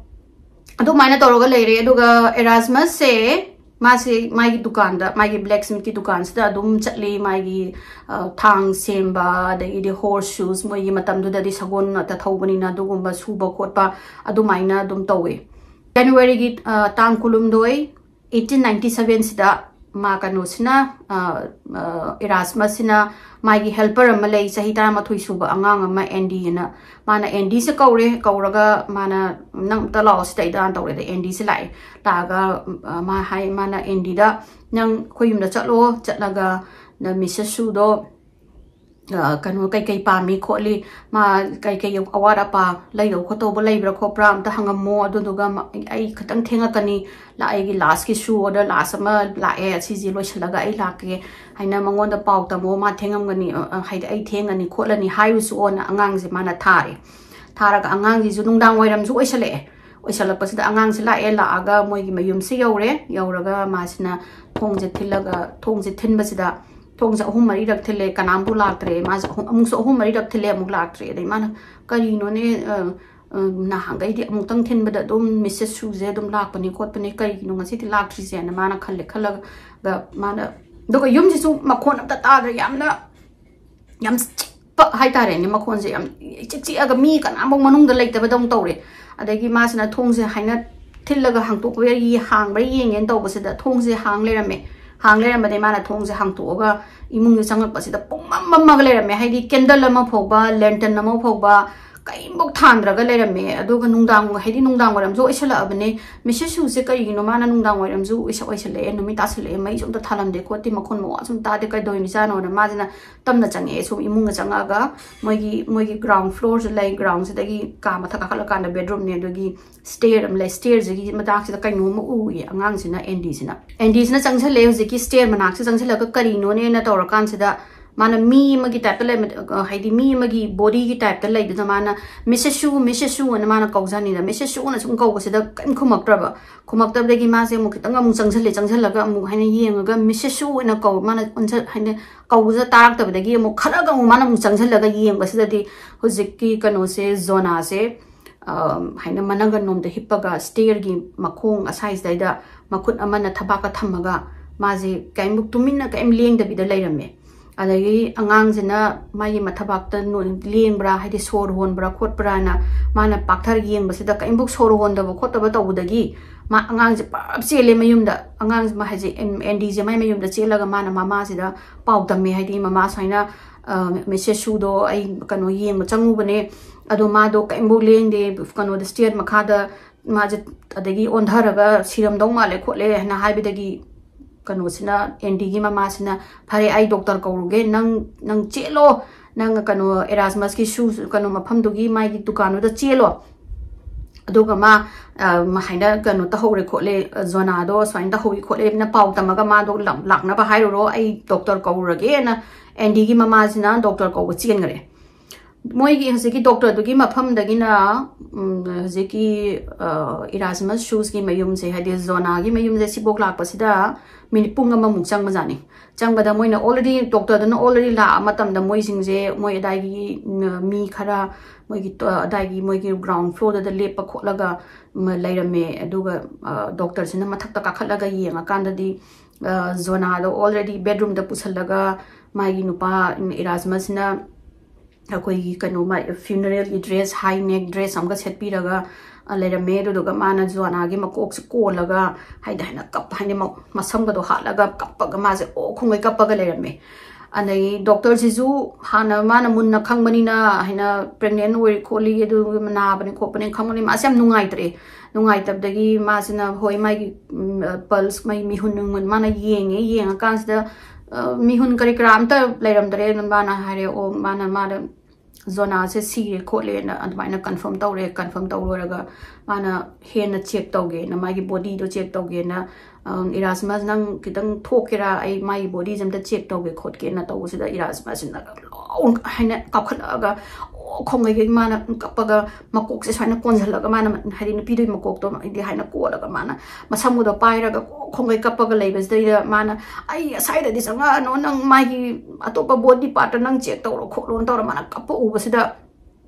ꯑꯗꯨꯃꯥꯏꯅ ꯇꯧꯔꯒ ꯂꯩꯔꯦ꯫ ꯑꯗꯨꯒ ꯏꯔꯥꯁꯃꯁꯁꯦ ꯃꯥꯁꯦ ꯃꯥꯒꯤ ꯗꯨꯀꯥꯟꯗ, ꯃꯥꯒꯤ blacksmith ꯀꯤ ꯗꯨꯀꯥꯟꯁꯤꯗ ꯑꯗꯨꯝ ꯆꯠꯂꯤ꯫ ꯃꯥꯒꯤ, ꯑ, ꯊꯥꯡ ꯁꯦꯝꯕ, ꯑꯗꯒꯤꯗꯤ horse shoes, ꯃꯣꯏꯒꯤ ꯃꯇꯝꯗꯨꯗꯗꯤ ꯁꯒꯣꯜ ꯉꯥꯛꯇ ꯊꯧꯕꯅꯤꯅ ꯑꯗꯨꯒꯨꯝꯕ ꯁꯨꯕ ꯈꯣꯠꯄ ꯑꯗꯨꯃꯥꯏꯅ ꯑꯗꯨꯝ ꯇꯧꯋꯦ꯫ January ꯒꯤ, ꯑ, ꯇꯥꯡ ꯀꯨꯟꯍꯨꯝꯗꯣꯏ, eighteen ninety seven ꯁꯤꯗ ꯃꯥ ꯀꯩꯅꯣꯁꯤꯅ, ꯑ, ꯑ, ꯏꯔꯥꯁꯃꯁꯁꯤꯅ ꯃꯥꯒꯤ helper ꯑꯃ ꯂꯩ, ꯆꯍꯤ ꯇꯔꯥꯃꯥꯊꯣꯏ ꯁꯨꯕ ꯑꯉꯥꯡ ꯑꯃ, ꯑꯦꯟꯗꯤ ꯑꯅ꯫ ꯃꯥꯅ ꯑꯦꯟꯗꯤꯁꯦ ꯀꯧꯔꯦ, ꯀꯧꯔꯒ ꯃꯥꯅ, "ꯅꯪ ꯑꯝꯇ ꯂꯥꯛꯑꯣ ꯁꯤꯗꯩꯗ" ꯇꯧꯔꯦ꯫ ꯑꯗ ꯑꯦꯟꯗꯤꯁꯦ ꯂꯥꯛꯑꯦ꯫ ꯂꯥꯛꯑꯒ, ꯑ, ꯃꯥ ꯍꯥꯏ, ꯃꯥꯅ ꯑꯦꯟꯗꯤꯗ, "ꯅꯪ ꯑꯩꯈꯣꯏ ꯌꯨꯝꯗ ꯆꯠꯂꯣ, ꯆꯠꯂꯒ ꯅ ꯃꯤꯁꯦꯁ ꯁꯨꯗꯣ, ꯑ, ꯀꯩꯅꯣ, ꯀꯩꯀꯩ ꯄꯥꯝꯃꯤ ꯈꯣꯠꯂꯤ, ꯃꯥ ꯀꯩꯀꯩ ꯑꯋꯥꯠ ꯑꯄꯥ ꯂꯩꯗꯧ ꯈꯣꯠꯇꯧꯕ ꯂꯩꯕ꯭ꯔꯥ ꯈꯣꯠꯄ꯭ꯔꯥ ꯑꯝꯇ ꯍꯪꯉꯝꯃꯣ, ꯑꯗꯨꯗꯨꯒ ꯃ-, ꯑꯩ ꯈꯤꯇꯪ ꯊꯦꯡꯉꯛꯀꯅꯤ, ꯂꯥ-, ꯑꯩꯒꯤ ꯂꯥꯁꯀꯤ ꯁꯣꯗ ꯂꯥꯁ ꯑꯃ ꯂꯥꯛꯑꯦ, ꯁꯤꯁꯦ ꯂꯣꯏꯁꯤꯜꯂꯒ ꯑꯩ ꯂꯥꯛꯀꯦ" ꯍꯥꯏꯅ ꯃꯉꯣꯟꯗ ꯄꯥꯎ ꯇꯝꯃꯣ, "ꯃꯥ ꯊꯦꯡꯉꯝꯒꯅꯤ, ꯑ, ꯑ, ꯍꯥꯏꯗꯤ ꯑꯩ ꯊꯦꯡꯉꯅꯤ ꯈꯣꯠꯂꯅꯤ ꯍꯥꯏꯔꯨꯆꯣꯅ" ꯑꯉꯥꯡꯁꯦ ꯃꯥꯅ ꯊꯥꯔꯦ꯫ ꯊꯥꯔꯒ ꯑꯉꯥꯡꯁꯤꯁꯨ ꯅꯨꯡꯗꯥꯡ ꯋꯥꯏꯔꯝꯁꯨ ꯑꯣꯏꯁꯜꯂꯛꯑꯦ꯫ ꯑꯣꯏꯁꯜꯂꯛꯄꯁꯤꯗ ꯑꯉꯥꯡꯁꯦ ꯂꯥꯛꯑꯦ, ꯂꯥꯛꯑꯒ ꯃꯣꯏꯒꯤ ꯃꯌꯨꯝꯁꯦ ꯌꯧꯔꯦ꯫ ꯌꯧꯔꯒ ꯃꯥꯁꯤꯅ ꯊꯣꯡꯁꯦ ꯊꯤꯜꯂꯒ, ꯊꯣꯡꯁꯦ ꯊꯤꯟꯕꯁꯤꯗ ꯊꯣꯡꯁꯦ ꯑꯍꯨꯝ ꯃꯔꯤꯔꯛ ꯊꯤꯜꯂꯦ, ꯀꯅꯥꯝꯕꯨ ꯂꯥꯛꯇ꯭ꯔꯦ꯫ ꯃꯥꯁꯦ ꯑꯍꯨꯝ, ꯑꯃꯨꯛꯁꯨ ꯑꯍꯨꯝ ꯃꯔꯤꯔꯛ ꯊꯤꯜꯂꯦ, ꯑꯃꯨꯛ ꯂꯥꯛꯇ꯭ꯔꯦ꯫ ꯑꯗꯩ ꯃꯥꯅ, "ꯀꯔꯤꯅꯣꯅꯦ, ꯑ, ꯑ, ꯅꯍꯥꯟꯈꯩꯗꯤ ꯑꯃꯨꯛꯇꯪ ꯊꯤꯟꯕꯗ ꯑꯗꯨꯝ ꯃꯤꯁꯦꯁ ꯁꯨꯁꯦ ꯑꯗꯨꯝ ꯂꯥꯛꯄꯅꯤ ꯈꯣꯠꯄꯅꯤ, ꯀꯔꯤꯒꯤꯅꯣ ꯉꯁꯤꯗꯤ ꯂꯥꯛꯇ꯭ꯔꯤꯁꯦꯅ" ꯃꯥꯅ ꯈꯜꯂꯦ꯫ ꯈꯜꯂꯒ ꯃꯥꯅ, ꯑꯗꯨꯒ ꯌꯨꯝꯁꯤꯁꯨ ꯃꯈꯣꯟ ꯑꯝꯇ ꯇꯥꯗ꯭ꯔꯦ, ꯌꯥꯝꯅ, ꯌꯥꯝ ꯆꯤꯛꯄ ꯍꯥꯏꯇꯥꯔꯦꯅꯦ, ꯃꯈꯣꯟꯁꯦ ꯌꯥꯝ ꯏꯆꯤꯛ ꯆꯤꯛꯑꯒ ꯃꯤ ꯀꯅꯥꯝꯐꯥꯎ ꯃꯅꯨꯡꯗ ꯂꯩꯇꯕꯗꯧꯅ ꯇꯧꯔꯦ꯫ ꯑꯗꯒꯤ ꯃꯥꯁꯤꯅ ꯊꯣꯡꯁꯦ ꯍꯥꯏꯅ ꯊꯤꯜꯂꯒ ꯍꯥꯡꯇꯣꯛꯄ ꯌꯥ-, ꯍꯥꯡꯕ꯭ꯔꯥ ꯌꯦꯡꯒꯦꯅ ꯇꯧꯕꯁꯤꯗ ꯊꯣꯡꯁꯦ ꯍꯥꯡ ꯂꯩꯔꯝꯃꯦ꯫ ꯍꯥꯡ ꯂꯩꯔꯝꯕꯗꯩ ꯃꯥꯅ ꯊꯣꯡꯁꯦ ꯍꯥꯡꯇꯣꯛꯑꯒ ꯏꯃꯨꯡꯗ ꯆꯪꯉꯛꯄꯁꯤꯗ ꯄꯨꯡꯃꯝ ꯃꯝꯃꯒ ꯂꯩꯔꯝꯃꯦ꯫ ꯍꯥꯏꯗꯤ candle ꯑꯃ ꯐꯥꯎꯕ, lantern ꯑꯃ ꯐꯥꯎꯕ ꯀꯔꯤꯝꯐꯥꯎ ꯊꯥꯟꯗ꯭ꯔꯒ ꯂꯩꯔꯝꯃꯦ꯫ ꯑꯗꯨꯒ ꯅꯨꯡꯗꯥꯡ, ꯍꯥꯏꯗꯤ ꯅꯨꯡꯗꯥꯡ ꯋꯥꯏꯔꯝꯁꯨ ꯑꯣꯏꯁꯜꯂꯛꯑꯕꯅꯦ꯫ ꯃꯤꯁꯦꯁ ꯁꯨꯁꯦ ꯀꯔꯤꯒꯤꯅꯣ ꯃꯥꯅ ꯅꯨꯡꯗꯥꯡ ꯋꯥꯏꯔꯝꯁꯨ ꯑꯣꯏꯁ-, ꯑꯣꯏꯁꯜꯂꯛꯑꯦ, ꯅꯨꯃꯤꯠ ꯇꯥꯁꯜꯂꯛꯑꯦ, ꯃꯩꯁꯨ ꯑꯝꯇ ꯊꯥꯜꯂꯝꯗꯦ ꯈꯣꯠꯇꯦ, ꯃꯈꯣꯟ ꯃꯋꯥꯁꯨ ꯑꯝꯇ ꯇꯥꯗꯦ, ꯀꯩꯗꯧꯔꯤꯖꯥꯠꯅꯣꯅ ꯃꯥꯁꯤꯅ ꯇꯞꯅ ꯆꯪꯉꯛꯑꯦ꯫ ꯁꯨꯝ ꯏꯃꯨꯡꯗ ꯆꯪꯉꯛꯑꯒ ꯃꯣꯏꯒꯤ, ꯃꯣꯏꯒꯤ ground floorꯁꯨ ꯂꯩ, groundꯁꯤꯗꯒꯤ ꯀꯥ ꯃꯊꯛ ꯀꯥꯈꯠꯂꯀꯥꯟꯗ bedroomꯅꯦ, ꯑꯗꯨꯒꯤ stair ꯑꯃ ꯂꯩ꯫ Stairꯁꯤꯒꯤ ꯃꯇꯥꯛꯁꯤꯗ ꯀꯩꯅꯣꯝꯃ ꯎꯏꯌꯦ ꯑꯉꯥꯡꯁꯤꯅ, ꯑꯦꯟꯗꯤꯁꯤꯅ꯫ ꯑꯦꯟꯗꯤꯁꯤꯅ ꯆꯪꯁꯜꯂꯛꯑꯦ ꯍꯧꯖꯤꯛꯀꯤ stair ꯃꯅꯥꯛꯁꯤꯗ ꯆꯪꯁꯜꯂꯒ ꯀꯔꯤꯅꯣꯅꯦꯅ ꯇꯧꯔꯀꯥꯟꯁꯤꯗ ꯃꯥꯅ ꯃꯤ ꯑꯃꯒꯤ typeꯇ ꯂꯩꯔꯝ-, ꯑ, ꯍꯥꯏꯗꯤ ꯃꯤ ꯑꯃꯒꯤ bodyꯒꯤ typeꯇ ꯂꯩꯗꯨꯗ ꯃꯥꯅ "ꯃꯤꯁꯦꯁ ꯁꯨ, ꯃꯤꯁꯦꯁ ꯁꯨ" ꯑꯅ ꯃꯥꯅ ꯀꯧꯖꯥꯅꯤꯗ꯫ ꯃꯤꯁꯦꯁ ꯁꯨ ꯑꯅ ꯁꯨꯝ ꯀꯧꯕꯁꯤꯗ ꯀꯔꯤꯝ ꯈꯨꯝꯃꯛꯇ꯭ꯔꯕ꯫ ꯈꯨꯝꯃꯛꯇꯕꯗꯒꯤ ꯃꯥꯁꯦ ꯑꯃꯨꯛ ꯈꯤꯇꯪ ꯑꯃꯨꯛ ꯆꯪꯁꯜꯂꯦ, ꯆꯪꯁꯜꯂꯒ ꯑꯃꯨꯛ ꯍꯥꯏꯅ ꯌꯦꯡꯉꯒ "ꯃꯤꯁꯦꯁ ꯁꯨ" ꯑꯅ ꯀꯧ-, ꯃꯥꯅ ꯑꯣꯟꯁ-, ꯍꯥꯏꯅ ꯀꯧꯕꯁꯤꯗ ꯇꯥꯔꯛꯇꯕꯗꯒꯤ ꯑꯃꯨꯛ ꯈꯔꯒ ꯑꯃꯨꯛ ꯃꯥꯅ ꯑꯃꯨꯛ ꯆꯪꯁꯜꯂꯒ ꯌꯦꯡꯕꯁꯤꯗꯗꯤ ꯍꯧꯖꯤꯛꯀꯤ ꯀꯩꯅꯣꯁꯦ, ꯖꯣꯅꯥꯁꯦ, ꯑ, ꯍꯥꯏꯅ ꯃꯅꯪꯒꯟ ꯂꯣꯝꯗ ꯍꯤꯞꯄꯒ stairꯒꯤ ꯃꯈꯣꯡ ꯑꯁꯥꯏꯁꯤꯗꯩꯗ ꯃꯈꯨꯠ ꯑꯃꯅ ꯊꯕꯥꯛꯀ ꯊꯝꯃꯒ ꯃꯥꯁꯦ ꯀꯔꯤꯝ ꯇꯨꯃꯤꯟꯅ ꯀꯔꯤꯝ ꯂꯦꯡꯗꯕꯤꯗ ꯂꯩꯔꯝꯃꯦ꯫ ꯑꯗꯒꯤ ꯑꯉꯥꯡꯁꯤꯅ ꯃꯥꯒꯤ ꯃꯊꯕꯥꯛꯇ ꯅꯣ-, ꯂꯦꯡꯕ꯭ꯔꯥ, ꯍꯥꯏꯗꯤ ꯁꯣꯔ ꯍꯣꯟꯕ꯭ꯔꯥ ꯈꯣꯠꯄ꯭ꯔꯥꯅ ꯃꯥꯅ ꯄꯥꯛꯊꯔ ꯌꯦꯡꯕꯁꯤꯗ ꯀꯔꯤꯝꯐꯥꯎ ꯁꯣꯔ ꯍꯣꯟꯗꯕ ꯈꯣꯠꯇꯕ ꯇꯧꯕꯗꯒꯤ ꯃꯥ ꯑꯉꯥꯡꯁꯦ ꯄꯨꯔꯥ ꯆꯦꯜꯂꯦ ꯃꯌꯨꯝꯗ꯫ ꯑꯉꯥꯡꯁꯦ ꯃꯥ ꯍꯥꯏꯁꯦ, ꯑꯦꯟ-, ꯑꯦꯟꯗꯤꯁꯦ ꯃꯥꯏ ꯃꯌꯨꯝꯗ ꯆꯦꯜꯂꯒ ꯃꯥꯅ ꯃꯃꯥꯁꯤꯗ ꯄꯥꯎ ꯇꯝꯃꯦ, ꯍꯥꯏꯗꯤ ꯃꯃꯥ ꯁꯨꯃꯥꯏꯅ, ꯑ, ꯃꯤꯁꯦꯁ ꯁꯨꯗꯣ ꯑꯩ ꯀꯩꯅꯣ ꯌꯦꯡꯕ ꯆꯪꯉꯨꯕꯅꯦ, ꯑꯗꯣ ꯃꯥꯗꯣ ꯀꯔꯤꯝꯐꯥꯎ ꯂꯦꯡꯗꯦ, ꯀꯩꯅꯣꯗ ꯁ꯭ꯇꯦꯌꯔ ꯃꯈꯥꯗ ꯃꯥꯁꯦ ꯑꯗꯒꯤ ꯑꯣꯟꯊꯔꯒ ꯁꯤꯔꯝꯗꯧ ꯃꯥꯜꯂꯦ ꯈꯣꯠꯂꯦ ꯍꯥꯏꯅ ꯍꯥꯏꯕꯗꯒꯤ ꯀꯩꯅꯣꯁꯤꯅ, ꯑꯦꯟꯗꯤꯒꯤ ꯃꯃꯥꯁꯤꯅ, "ꯐꯔꯦ, ꯑꯩ ꯗꯣꯛꯇꯔ ꯀꯧꯔꯨꯒꯦ, ꯅꯪ, ꯅꯪ ꯆꯦꯜꯂꯣ, ꯅꯪ ꯀꯩꯅꯣ ꯑꯦꯔꯥꯁꯃꯁꯀꯤ ꯁꯨ ꯀꯩꯅꯣ ꯃꯐꯝꯗꯨꯒꯤ ꯃꯥꯒꯤ ꯗꯨꯀꯥꯟꯗꯨꯗ ꯆꯦꯜꯂꯣ, ꯑꯗꯨꯒ ꯃꯥ, ꯑ, ꯃ-, ꯍꯥꯏꯅ ꯀꯩꯅꯣ ꯇꯧꯍꯧꯔꯦ ꯈꯣꯠꯂꯦ, ꯑ, ꯖꯣꯅꯥꯗꯣ ꯁꯨꯃꯥꯏꯅ ꯇꯧꯍꯧꯏ ꯈꯣꯠꯂꯦꯅ ꯄꯥꯎ ꯇꯝꯃꯒ ꯃꯥꯗꯣ ꯂꯥꯛ-, ꯂꯥꯛꯅꯕ ꯍꯥꯏꯔꯨꯔꯣ, ꯑꯩ ꯗꯣꯛꯇꯔ ꯀꯧꯔꯨꯔꯒꯦꯅ" ꯑꯦꯟꯗꯤꯒꯤ ꯃꯃꯥꯁꯤꯅ ꯗꯣꯛꯇꯔ ꯀꯧꯕ ꯆꯦꯟꯈꯔꯦ꯫ ꯃꯣꯏꯒꯤ ꯍꯧꯖꯤꯛꯀꯤ ꯗꯣꯛꯇꯔꯗꯨꯒꯤ ꯃꯐꯝꯗꯒꯤꯅ, ꯎꯝ, ꯍꯧꯖꯤꯛꯀꯤ, ꯑ, ꯏꯔꯥꯁꯃꯁ ꯁꯨꯁꯀꯤ ꯃꯌꯨꯝꯁꯦ, ꯍꯥꯏꯗꯤ ꯖꯣꯅꯥꯒꯤ ꯃꯌꯨꯝꯁꯦ, ꯁꯤꯐꯥꯎ ꯂꯥꯛꯄꯁꯤꯗ ꯃꯤꯅꯤꯠ ꯄꯨꯡ ꯑꯃꯃꯨꯛ ꯆꯪꯕꯖꯥꯠꯅꯤ꯫ ꯆꯪꯕꯗ ꯃꯣꯏꯅ already, ꯗꯣꯛꯇꯔꯗꯨꯅ already ꯂꯥꯛꯑ ꯃꯇꯝꯗ ꯃꯣꯏꯁꯤꯡꯁꯦ, ꯃꯣꯏ ꯑꯗꯥꯏꯒꯤ, ꯎꯝ, ꯃꯤ ꯈꯔ ꯃꯣꯏꯒꯤ ꯇ-, ꯑꯗꯥꯏꯒꯤ ꯃꯣꯏꯒꯤ ground floorꯗꯨꯗ ꯂꯦꯞꯄ ꯈꯣꯠꯂꯒ, ꯎꯝ, ꯂꯩꯔꯝꯃꯦ꯫ ꯑꯗꯨꯒ, ꯑ, ꯗꯣꯛꯇꯔꯁꯤꯅ ꯃꯊꯛꯇ ꯀꯥꯈꯠꯂꯒ ꯌꯦꯡꯉꯀꯥꯟꯗꯗꯤ, ꯑ, ꯖꯣꯅꯥꯗꯣ already bedroomꯗ ꯄꯨꯁꯜꯂꯒ ꯃꯥꯒꯤ ꯅꯨꯄꯥ, ꯎꯝ, ꯏꯔꯥꯁꯃꯁꯅ ꯑꯩꯈꯣꯏꯒꯤ ꯀꯩꯅꯣ, ꯃꯥꯏ funeralꯒꯤ dress, high neck dress ꯑꯃꯒ ꯁꯦꯠꯄꯤꯔꯒ, ꯑ, ꯂꯩꯔꯝꯃꯦ꯫ ꯑꯗꯨꯗꯨꯒ ꯃꯥꯅ ꯖꯣꯅꯥꯒꯤ ꯃꯀꯣꯛꯁꯦ ꯀꯣꯜꯂꯒ, ꯍꯥꯏꯗꯤ, ꯍꯥꯏꯅ ꯀꯞ-, ꯍꯥꯏꯗꯤ, ꯃ-, ꯃꯁꯝꯒꯗꯣ ꯍꯥꯠꯂꯒ ꯀꯞꯄꯒ ꯃꯥꯁꯦ ꯑꯣ ꯈꯣꯡꯒꯩ ꯀꯞꯄꯒ ꯂꯩꯔꯝꯃꯦ꯫ ꯑꯗꯒꯤ ꯗꯣꯛꯇꯔꯁꯤꯁꯨ ꯍꯥꯟꯅ ꯃꯥꯅ ꯃꯨꯟꯅ ꯈꯪꯕꯅꯤꯅ, ꯍꯥꯏꯅ pregnant ꯑꯣꯏ ꯈꯣꯠꯂꯤ, ꯑꯗꯨ ꯅꯥꯕꯅꯤ ꯈꯣꯠꯄꯅꯤ ꯈꯪꯕꯅꯤ, ꯃꯥꯁꯦ ꯌꯥꯝ ꯅꯨꯡꯉꯥꯏꯇ꯭ꯔꯦ꯫ ꯅꯨꯡꯉꯥꯏꯇꯕꯗꯒꯤ ꯃꯥꯁꯤꯅ, ꯍꯣꯏ, ꯃꯥꯒꯤ, ꯎꯝ, pulse, ꯃꯥꯒꯤ ꯃꯤꯍꯨꯟ ꯅꯨꯡꯍꯨꯟ ꯃꯥꯅ ꯌꯦꯡꯉꯦ꯫ ꯌꯦꯡꯉꯀꯥꯟꯁꯤꯗ, ꯑ, ꯃꯤꯍꯨꯟ ꯀꯔꯤ ꯀꯔꯥ ꯑꯝꯇ ꯂꯩꯔꯝꯗ꯭ꯔꯦ꯫ ꯑꯗꯨꯝ ꯃꯥꯅ ꯍꯥꯏꯔꯦ, ꯑꯣ, ꯃꯥꯅ, ꯃꯥꯅ ꯖꯣꯅꯥꯁꯦ ꯁꯤꯔꯦ ꯈꯣꯠꯂꯦꯅ ꯑꯗꯨꯃꯥꯏꯅ confirm ꯇꯧꯔꯦ꯫ Confirm ꯇꯧ ꯂꯣꯏꯔꯒ ꯃꯥꯅ ꯍꯦꯟꯅ check ꯇꯧꯒꯦꯅ, ꯃꯥꯒꯤ bodyꯗꯣ check ꯇꯧꯒꯦꯅ, ꯑ, "ꯏꯔꯥꯁꯃꯁ, ꯅꯪ ꯈꯤꯇꯪ ꯊꯣꯛꯀꯦꯔꯥ? ꯑꯩ ꯃꯥꯒꯤ bodyꯁꯦ ꯑꯝꯇ check ꯇꯧꯒꯦ ꯈꯣꯠꯀꯦꯅ" ꯇꯧꯕꯁꯤꯗ ꯏꯔꯥꯁꯃꯁꯁꯤꯅ ꯂꯥꯎ ꯍꯥꯏꯅ ꯀꯥꯞꯈꯠꯂꯛꯑꯒ, ꯑꯣ ꯈꯣꯡꯒꯩꯒꯩ ꯃꯥꯅ ꯀꯞꯄꯒ, ꯃꯀꯣꯛꯁꯦ ꯁꯨꯃꯥꯏꯅ ꯀꯣꯟꯁꯤꯜꯂꯒ, ꯃꯥꯅ, ꯍꯥꯏꯗꯤ, ꯅꯨꯄꯤꯗꯨꯒꯤ ꯃꯀꯣꯛꯇꯣ ꯍꯥꯏꯗꯤ ꯍꯥꯏꯅ ꯀꯣꯜꯂꯒ, ꯃꯥꯅ ꯃꯁꯝꯒꯗꯣ ꯄꯥꯏꯔꯒ ꯈꯣꯡꯒꯩ ꯀꯞꯄꯒ ꯂꯩꯕꯁꯤꯗꯩꯗ ꯃꯥꯅ, "ꯑꯩ ꯑꯁ꯭ꯋꯥꯏꯗꯗꯤ ꯆꯪꯉꯛꯑꯅꯨ, ꯅꯪ ꯃꯥꯒꯤ ꯑꯇꯣꯞꯄ body partꯇ ꯅꯪ check ꯇꯧꯔꯣ ꯈꯣꯠꯂꯣꯅ" ꯇꯧꯔ ꯃꯥꯅ ꯀꯞꯄ ꯎꯕꯁꯤꯗ,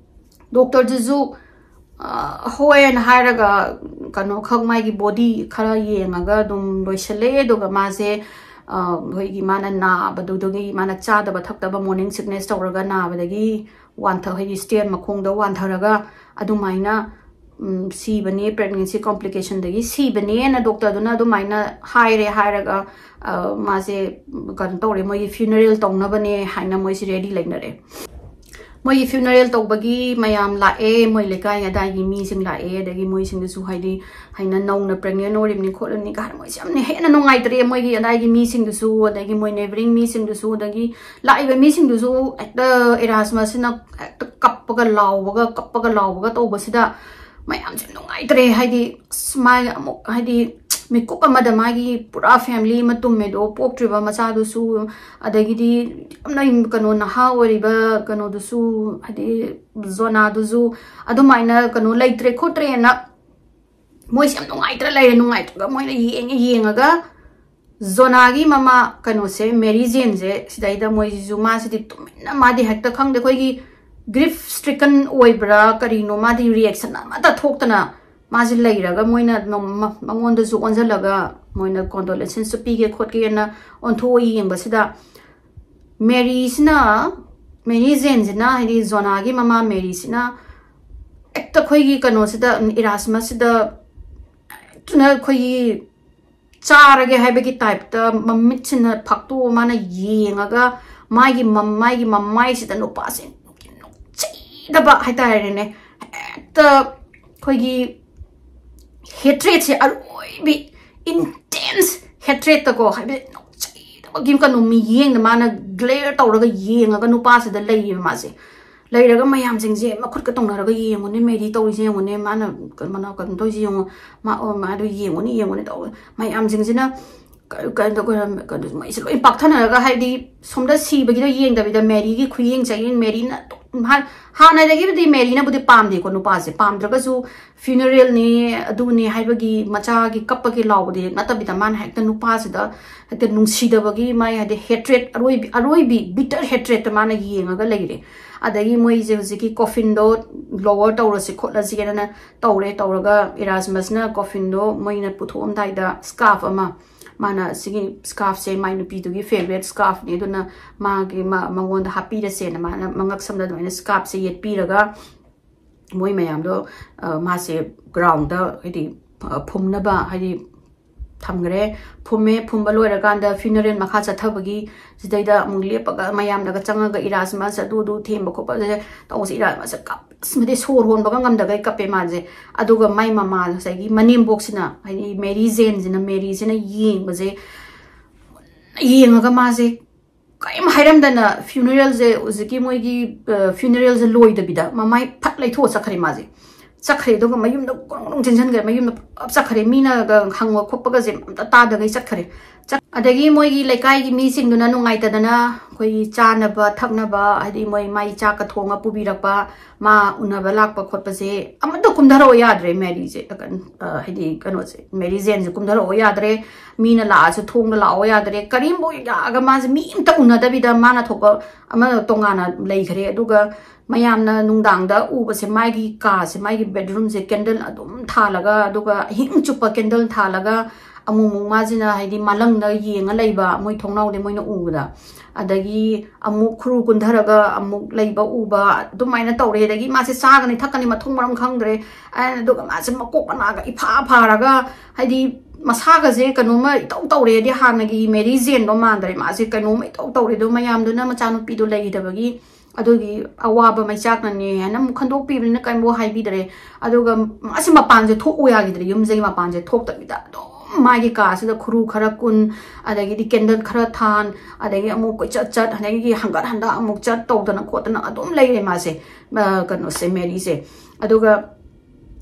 ꯗꯣꯛꯇꯔꯗꯨꯁꯨ, ꯑ, ꯍꯣꯏꯅ ꯍꯥꯏꯔꯒ, ꯀꯩꯅꯣ ꯈꯛ, ꯃꯥꯒꯤ body ꯈꯔ ꯌꯦꯡꯉꯒ ꯑꯗꯨꯝ ꯂꯣꯏꯁꯤꯜꯂꯦ꯫ ꯑꯗꯨꯒ ꯃꯥꯁꯦ, ꯑ, ꯑꯩꯈꯣꯏꯒꯤ ꯃꯥꯅ ꯅꯥꯕꯗꯨꯗꯒꯤ, ꯃꯥꯅ ꯆꯥꯗꯕ ꯊꯛꯇꯕ, morning sickness ꯇꯧꯔꯒ ꯅꯥꯕꯗꯒꯤ ꯋꯥꯟꯊ-, ꯍꯥꯏꯗꯤ stair ꯃꯈꯣꯡꯗ ꯋꯥꯟꯊꯔꯒ ꯑꯗꯨꯃꯥꯏꯅ ꯎꯝ, ꯁꯤꯕꯅꯦ, ꯄ꯭ꯔꯦꯒꯅꯦꯟꯁꯤ ꯀꯣꯝꯄ꯭ꯂꯤꯀꯦꯁꯟꯗꯒꯤ ꯁꯤꯕꯅꯦꯅ ꯗꯣꯛꯇꯔꯗꯨꯅ ꯑꯗꯨꯃꯥꯏꯅ ꯍꯥꯏꯔꯦ꯫ ꯍꯥꯏꯔꯒ, ꯑ, ꯃꯥꯁꯦ ꯀꯩꯅꯣ ꯇꯧꯔꯦ, ꯃꯣꯏꯒꯤ ꯐ꯭ꯌꯨꯅꯔꯦꯜ ꯇꯧꯅꯕꯅꯦ ꯍꯥꯏꯅ ꯃꯣꯏꯁꯦ ꯔꯦꯗꯤ ꯂꯩꯅꯔꯦ꯫ ꯃꯣꯏꯒꯤ ꯐ꯭ꯌꯨꯅꯔꯦꯜ ꯇꯧꯕꯒꯤ ꯃꯌꯥꯝ ꯂꯥꯛꯑꯦ, ꯃꯣꯏ ꯂꯩꯀꯥꯏ ꯑꯗꯥꯏꯒꯤ ꯃꯤꯁꯤꯡ ꯂꯥꯛꯑꯦ, ꯑꯗꯒꯤ ꯃꯣꯏꯁꯤꯡꯗꯨꯁꯨ, ꯍꯥꯏꯗꯤ, ꯍꯥꯏꯅ ꯅꯧꯅ ꯄ꯭ꯔꯦꯒꯅꯦꯟ ꯑꯣꯏꯔꯤꯕꯅꯤ ꯈꯣꯠꯂꯤꯕꯅꯤ ꯀꯥꯏꯅ ꯃꯣꯏꯁꯦ ꯌꯥꯝꯅ ꯍꯦꯟꯅ ꯅꯨꯡꯉꯥꯏꯇ꯭ꯔꯦ꯫ ꯃꯣꯏꯒꯤ ꯑꯗꯥꯏꯒꯤ ꯃꯤꯁꯤꯡꯗꯨꯁꯨ, ꯑꯗꯒꯤ ꯃꯣꯏ ꯅꯦꯕꯔꯤꯡ ꯃꯤꯁꯤꯡꯗꯨꯁꯨ, ꯑꯗꯒꯤ ꯂꯥꯛꯏꯕ ꯃꯤꯁꯤꯡꯗꯨꯁꯨ ꯍꯦꯛꯇ ꯏꯔꯥꯁꯃꯁꯁꯤꯅ ꯍꯦꯛꯇ ꯀꯞꯄꯒ ꯂꯥꯎꯕꯒ, ꯀꯞꯄꯒ ꯂꯥꯎꯕꯒ ꯇꯧꯕꯁꯤꯗ ꯃꯌꯥꯝꯁꯦ ꯅꯨꯡꯉꯥꯏꯇ꯭ꯔꯦ꯫ ꯍꯥꯏꯗꯤ, ꯑꯁ, ꯃꯥꯒꯤ ꯑꯃꯨꯛ, ꯍꯥꯏꯗꯤ, ꯃꯤꯀꯨꯞ ꯑꯃꯗ ꯃꯥꯒꯤ ꯄꯨꯔꯥ ꯐꯦꯃꯤꯂꯤ ꯑꯃ ꯇꯨꯝꯃꯦꯗꯣ, ꯄꯣꯛꯇ꯭ꯔꯤꯕ ꯃꯆꯥꯗꯨꯁꯨ, ꯑꯗꯒꯤꯗꯤ ꯌꯥꯝꯅ, ꯀꯩꯅꯣ, ꯅꯍꯥ ꯑꯣꯏꯔꯤꯕ ꯀꯩꯅꯣꯗꯨꯁꯨ, ꯍꯥꯏꯗꯤ, ꯖꯣꯅꯥꯗꯨꯁꯨ ꯑꯗꯨꯃꯥꯏꯅ, ꯀꯩꯅꯣ, ꯂꯩꯇ꯭ꯔꯦ ꯈꯣꯠꯇ꯭ꯔꯦꯅ ꯃꯣꯏꯁꯦ ꯌꯥꯝ ꯅꯨꯡꯉꯥꯏꯇ꯭ꯔ ꯂꯩꯔꯦ꯫ ꯅꯨꯡꯉꯥꯏꯇ꯭ꯔꯒ ꯃꯣꯏꯅ ꯌꯦꯡꯉ ꯌꯦꯡꯉꯒ ꯖꯣꯅꯥꯒꯤ ꯃꯃꯥ, ꯀꯩꯅꯣꯁꯦ, ꯃꯦꯔꯤ ꯖꯦꯟꯁꯦ, ꯁꯤꯗꯩꯗ ꯃꯣꯏꯁꯤꯁꯨ, ꯃꯥꯁꯤꯗꯤ ꯇꯨꯃꯤꯟꯅ, ꯃꯥꯗꯤ ꯍꯦꯛꯇ, ꯈꯪꯗꯦ, ꯑꯩꯈꯣꯏꯒꯤ ꯒ꯭ꯔꯤꯐ ꯁ꯭ꯇ꯭ꯔꯤꯀꯟ ꯑꯣꯏꯕ꯭ꯔꯥ ꯀꯔꯤꯅꯣ, ꯃꯥꯗꯤ ꯔꯤꯌꯦꯛꯁꯟ ꯑꯃꯠꯇ ꯊꯣꯛꯇꯅ ꯃꯥꯁꯦ ꯂꯩꯔꯒ, ꯃꯣꯏꯅ ꯃ-, ꯃ-, ꯃꯉꯣꯟꯗꯁꯨ ꯑꯣꯟꯁꯤꯜꯂꯒ ꯃꯣꯏꯅ ꯀꯣꯟꯗꯣꯂꯦꯟꯁꯟꯁꯨ ꯄꯤꯒꯦ ꯈꯣꯠꯀꯦꯅ ꯑꯣꯟꯊꯣꯛꯑ ꯌꯦꯡꯕꯁꯤꯗ, ꯃꯦꯔꯤꯁꯤꯅ, ꯃꯦꯔꯤ ꯖꯦꯟꯁꯤꯅ, ꯍꯥꯏꯗꯤ ꯖꯣꯅꯥꯒꯤ ꯃꯃꯥ ꯃꯦꯔꯤꯁꯤꯅ ꯍꯦꯛꯇ ꯑꯩꯈꯣꯏꯒꯤ ꯀꯩꯅꯣꯁꯤꯗ, ꯏꯔꯥꯁꯃꯁꯁꯤꯗ ꯍꯦꯛꯇꯅ ꯑꯩꯈꯣꯏꯒꯤ ꯆꯥꯔꯒꯦ ꯍꯥꯏꯕꯒꯤ ꯇꯥꯏꯞꯇ ꯃꯃꯤꯠꯁꯤꯅ ꯐꯥꯛꯇꯣꯛꯑ ꯃꯥꯅ ꯌꯦꯡꯉꯒ, ꯃꯥꯒꯤ ꯃꯝ-, ꯃꯥꯒꯤ ꯃꯃꯥꯏꯁꯤꯗ ꯅꯨꯄꯥꯁꯦ ꯅꯨꯡꯁꯤꯗꯕ ꯍꯥꯏꯇꯥꯔꯦꯅꯦ꯫ ꯍꯦꯛꯇ ꯑꯩꯈꯣꯏꯒꯤ ꯍꯦꯇ꯭ꯔꯦꯠꯁꯦ ꯑꯔꯣꯏꯕꯤ, ꯏꯟꯇꯦꯟꯁ ꯍꯦꯇ꯭ꯔꯦꯠꯇꯀꯣ, ꯍꯥꯏꯕꯗꯤ ꯅꯨꯡꯁꯤꯗꯕꯒꯤ ꯀꯩꯅꯣ ꯃꯤꯠꯌꯦꯡꯗ ꯃꯥꯅ ꯒ꯭ꯂꯦꯌꯔ ꯇꯧꯔꯒ ꯌꯦꯡꯉꯒ ꯅꯨꯄꯥꯁꯤꯗ ꯂꯩꯌꯦꯕ ꯃꯥꯁꯦ꯫ ꯂꯩꯔꯒ ꯃꯌꯥꯝꯁꯤꯡꯁꯦ ꯃꯈꯨꯠꯀ ꯇꯧꯅꯔꯒ, "ꯌꯦꯡꯉꯨꯅꯦ, ꯃꯦꯔꯤ ꯇꯧꯔꯤꯁꯦ ꯌꯦꯡꯉꯨꯅꯦ, ꯃꯥꯅ ꯀꯩꯅꯣ ꯀꯩꯅꯣ ꯇꯧꯔꯤꯁꯦ ꯌꯦꯡꯉꯨ, ꯃꯥ, ꯑꯣ, ꯃꯥꯗꯣ ꯌꯦꯡꯉꯨꯅꯦ, ꯌꯦꯡꯉꯨꯅꯦ" ꯇꯧ ꯃꯌꯥꯝꯁꯤꯡꯁꯤꯅ ꯀ-, ꯀ-, ꯀ-, ꯀ-, ꯃꯩꯁꯦ ꯂꯣꯏ ꯄꯥꯛꯊꯅꯔꯒ, ꯍꯥꯏꯗꯤ, ꯁꯣꯝꯗ ꯁꯤꯕꯒꯤꯗꯣ ꯌꯦꯡꯗꯕꯤꯗ ꯃꯦꯔꯤꯒꯤ ꯈꯨꯌꯦꯡ ꯆꯌꯦꯡ, ꯃꯦꯔꯤꯅ ꯑꯗꯨꯝ ꯍꯥ-, ꯍꯥꯟꯅꯗꯒꯤꯕꯨꯗꯤ ꯃꯦꯔꯤꯅꯕꯨꯗꯤ ꯄꯥꯝꯗꯦꯀꯣ ꯅꯨꯄꯥꯁꯦ, ꯄꯥꯝꯗ꯭ꯔꯒꯁꯨ ꯐ꯭ꯌꯨꯅꯔꯦꯜꯅꯤ ꯑꯗꯨꯅꯤ ꯍꯥꯏꯕꯒꯤ ꯃꯆꯥꯒꯤ ꯀꯞꯄꯒꯤ ꯂꯥꯎꯕꯗꯤ ꯅꯠꯇꯕꯤꯗ, ꯃꯥꯅ ꯍꯦꯛꯇ ꯅꯨꯄꯥꯁꯤꯗ ꯍꯦꯛꯇ ꯅꯨꯡꯁꯤꯗꯕꯒꯤ, ꯃꯥꯒꯤ, ꯍꯥꯏꯗꯤ, ꯍꯦꯇ꯭ꯔꯦꯠ ꯑꯔꯣꯏꯕꯤ, ꯑꯔꯣꯏꯕꯤ ꯕꯤꯇꯔ ꯍꯦꯇ꯭ꯔꯦꯠꯇ ꯃꯥꯅ ꯌꯦꯡꯉꯒ ꯂꯩꯔꯦ꯫ ꯑꯗꯒꯤ ꯃꯣꯏꯁꯦ ꯍꯧꯖꯤꯛꯀꯤ ꯀꯣꯐꯤꯟꯗꯣ ꯂꯣꯋꯔ ꯇꯧꯔꯁꯤ ꯈꯣꯠꯂꯁꯤꯅ ꯇꯧꯔꯦ꯫ ꯇꯧꯔꯒ ꯏꯔꯥꯁꯃꯁꯅ ꯀꯣꯐꯤꯟꯗꯣ ꯃꯣꯏꯅ ꯄꯨꯊꯣꯛꯑꯝꯗꯥꯏꯗ ꯁ꯭ꯀꯥꯔꯐ ꯑꯃ, ꯃꯥꯅ ꯁꯤꯒꯤ ꯁ꯭ꯀꯥꯔꯐꯁꯦ ꯃꯥꯏ ꯅꯨꯄꯤꯗꯨꯒꯤ ꯐꯦꯕꯔꯦꯠ ꯁ꯭ꯀꯥꯔꯐꯅꯤ, ꯑꯗꯨꯅ ꯃꯥꯒꯤ, ꯃꯥ-, ꯃꯉꯣꯟꯗ ꯍꯥꯞꯄꯤꯔꯁꯦꯅ ꯃꯥꯅ ꯃꯉꯛ ꯁꯝꯗ ꯑꯗꯨꯃꯥꯏꯅ ꯁ꯭ꯀꯥꯔꯐꯁꯦ ꯌꯦꯠꯄꯤꯔꯒ, ꯃꯣꯏ ꯃꯌꯥꯝꯗꯣ, ꯑ, ꯃꯥꯁꯦ ground ꯗ, ꯍꯥꯏꯗꯤ, ꯑ, ꯐꯨꯝꯅꯕ, ꯍꯥꯏꯗꯤ, ꯊꯝꯈ꯭ꯔꯦ꯫ ꯐꯨꯝꯃꯦ꯫ ꯐꯨꯝꯕ ꯂꯣꯏꯔꯀꯥꯟꯗ funeral ꯃꯈꯥ ꯆꯠꯊꯕꯒꯤ ꯁꯤꯗꯩꯗ ꯑꯃꯨꯛ ꯂꯦꯞꯄꯒ ꯃꯌꯥꯝꯅꯒ ꯆꯪꯉꯒ ꯏꯔꯥꯁ ꯃꯥꯁꯦ ꯑꯗꯨ ꯑꯗꯨ ꯊꯦꯝꯕ ꯈꯣꯠꯄ ꯇꯧꯕꯁꯦ, ꯏꯔꯥꯁ ꯃꯥꯁꯦ ꯀꯞ-, ꯑꯁ, ꯃꯗꯤ ꯁꯣꯔ ꯍꯣꯟꯕꯒ ꯉꯝꯗꯒꯩ ꯀꯞꯄꯦ ꯃꯥꯁꯦ꯫ ꯑꯗꯨꯒ ꯃꯥꯏ ꯃꯃꯥ, ꯉꯁꯥꯏꯒꯤ ꯃꯅꯦꯝꯕꯣꯛꯁꯤꯅ, ꯍꯥꯏꯗꯤ ꯃꯦꯔꯤ ꯖꯦꯟꯁꯤꯅ, ꯃꯦꯔꯤꯁꯤꯅ ꯌꯦꯡꯕꯁꯦ, ꯌꯦꯡꯉꯒ ꯃꯥꯁꯦ ꯀꯔꯤꯝ ꯍꯥꯏꯔꯝꯗꯅ funeral ꯁꯦ, ꯍꯧꯖꯤꯛꯀꯤ ꯃꯣꯏꯒꯤ, ꯑ, funeral ꯁꯦ ꯂꯣꯏꯗꯕꯤꯗ ꯃꯃꯥꯏ ꯐꯠ ꯂꯩꯊꯣꯛꯑ ꯆꯠꯈ꯭ꯔꯦ ꯃꯥꯁꯦ꯫ ꯆꯠꯈ꯭ꯔꯦ, ꯑꯗꯨꯒ ꯃꯌꯨꯝꯗ ꯒ꯭ꯔꯣꯡ ꯒ꯭ꯔꯣꯡ ꯆꯦꯟꯁꯤꯟꯈ꯭ꯔꯦ, ꯃꯌꯨꯝꯗ ꯄꯨꯂꯞ ꯆꯠꯈ꯭ꯔꯦ, ꯃꯤꯅꯒ ꯍꯪꯕ ꯈꯣꯠꯄꯒꯁꯦ ꯑꯝꯇ ꯇꯥꯗꯈꯩ ꯆꯠꯈ꯭ꯔꯦ꯫ ꯆꯠ-, ꯑꯗꯒꯤ ꯃꯣꯏꯒꯤ ꯂꯩꯀꯥꯏꯒꯤ ꯃꯤꯁꯤꯡꯗꯨꯅ ꯅꯨꯡꯉꯥꯏꯇꯗꯅ ꯑꯩꯈꯣꯏꯒꯤ ꯆꯥꯅꯕ ꯊꯛꯅꯕ, ꯍꯥꯏꯗꯤ ꯃꯣꯏ ꯃꯥꯏ ꯆꯥꯛꯀ ꯊꯣꯡꯉ ꯄꯨꯕꯤꯔꯛꯄ, ꯃꯥ ꯎꯅꯕ ꯂꯥꯛꯄ ꯈꯣꯠꯄꯁꯦ ꯑꯃꯠꯇ ꯀꯨꯝꯊꯔꯛꯑꯣ ꯌꯥꯗ꯭ꯔꯦ ꯃꯦꯔꯤꯁꯦ, ꯑ, ꯍꯥꯏꯗꯤ ꯀꯩꯅꯣꯁꯦ, ꯃꯦꯔꯤ ꯖꯦꯟꯁꯦ ꯀꯨꯝꯊꯔꯛꯑꯣ ꯌꯥꯗ꯭ꯔꯦ꯫ ꯃꯤꯅ ꯂꯥꯛꯑꯁꯨ ꯊꯣꯡꯗ ꯂꯥꯛꯑꯣ ꯌꯥꯗ꯭ꯔꯦ, ꯀꯔꯤꯝꯐꯧ ꯂꯥꯛꯑꯒ ꯃꯥꯁꯦ ꯃꯤ ꯑꯝꯇ ꯎꯅꯗꯕꯤꯗ ꯃꯥꯅ ꯊꯣꯛꯄ ꯑꯃ ꯇꯣꯉꯥꯟꯅ ꯂꯩꯈ꯭ꯔꯦ꯫ ꯑꯗꯨꯒ ꯃꯌꯥꯝꯅ ꯅꯨꯡꯗꯥꯡꯗ ꯎꯕꯁꯦ, ꯃꯥꯒꯤ ꯀꯥꯁꯦ, ꯃꯥꯒꯤ bedroom ꯁꯦ candle ꯑꯗꯨꯝ ꯊꯥꯜꯂꯒ, ꯑꯗꯨꯒ ꯑꯍꯤꯡ ꯆꯨꯞꯄ candle ꯊꯥꯜꯂꯒ, ꯑꯃꯨꯛ ꯑꯃꯨꯛ ꯃꯥꯁꯤꯅ, ꯍꯥꯏꯗꯤ, ꯃꯥꯂꯪꯗ ꯌꯦꯡꯉ ꯂꯩꯕ, ꯃꯣꯏ ꯊꯣꯡꯅꯥꯎꯗꯩ ꯃꯣꯏꯅ ꯎꯕꯗ꯫ ꯑꯗꯒꯤ ꯑꯃꯨꯛ ꯈꯨꯔꯨ ꯀꯨꯟꯊꯔꯒ ꯑꯃꯨꯛ ꯂꯩꯕ ꯎꯕ, ꯑꯗꯨꯃꯥꯏꯅ ꯇꯧꯔꯦ꯫ ꯑꯗꯒꯤ ꯃꯥꯁꯦ ꯆꯥꯒꯅꯤ ꯊꯛꯀꯅꯤ ꯃꯊꯣꯡ ꯃꯔꯝ ꯈꯪꯗ꯭ꯔꯦ꯫ ꯑꯗꯨꯒ ꯃꯥꯁꯦ ꯃꯀꯣꯛ ꯃꯅꯥꯒ ꯏꯐꯥ ꯐꯥꯔꯒ, ꯍꯥꯏꯗꯤ, ꯃꯁꯥꯒꯁꯦ ꯀꯩꯅꯣꯝꯃ ꯏꯇꯧ ꯇꯧꯔꯦꯗꯤ, ꯍꯥꯟꯅꯒꯤ ꯃꯦꯔꯤ ꯖꯦꯟꯗꯣ ꯃꯥꯟꯗ꯭ꯔꯦ꯫ ꯃꯥꯁꯦ ꯀꯩꯅꯣꯝꯃ ꯏꯇꯧ ꯇꯧꯔꯦ꯫ ꯑꯗꯣ ꯃꯌꯥꯝꯗꯨꯅ ꯃꯆꯥꯅꯨꯄꯤꯗꯣ ꯂꯩꯈꯤꯗꯕꯒꯤ ꯑꯗꯨꯒꯤ ꯑꯋꯥꯕ ꯃꯩꯆꯥꯛꯅꯅꯦ ꯍꯥꯏꯅ ꯑꯃꯨꯛ ꯈꯟꯗꯣꯛꯄꯤꯕꯅꯤꯅ ꯀꯔꯤꯝꯐꯥꯎ ꯍꯥꯏꯕꯤꯗ꯭ꯔꯦ꯫ ꯑꯗꯨꯒ ꯃꯥꯁꯦ ꯃꯄꯥꯟꯁꯦ ꯊꯣꯛꯎ ꯌꯥꯈꯤꯗ꯭ꯔꯦ, ꯌꯨꯝꯁꯤꯒꯤ ꯃꯄꯥꯟꯁꯦ ꯊꯣꯛꯇꯕꯤꯗ ꯑꯗꯨꯝ ꯃꯥꯒꯤ ꯀꯥꯁꯤꯗ ꯈꯨꯔꯨ ꯈꯔ ꯀꯨꯟ, ꯑꯗꯒꯤꯗꯤ candle ꯈꯔ ꯊꯥꯟ, ꯑꯗꯒꯤ ꯑꯃꯨꯛ ꯀꯣꯏꯆꯠ ꯆꯠ, ꯑꯗꯒꯤ ꯍꯪꯒꯠ ꯍꯟꯗ ꯑꯃꯨꯛ ꯆꯠ ꯇꯧꯗꯅ ꯈꯣꯠꯇꯅ ꯑꯗꯨꯝ ꯂꯩꯔꯦ ꯃꯥꯁꯦ, ꯑ, ꯀꯩꯅꯣꯁꯦ, ꯃꯦꯔꯤꯁꯦ꯫ ꯑꯗꯨꯒ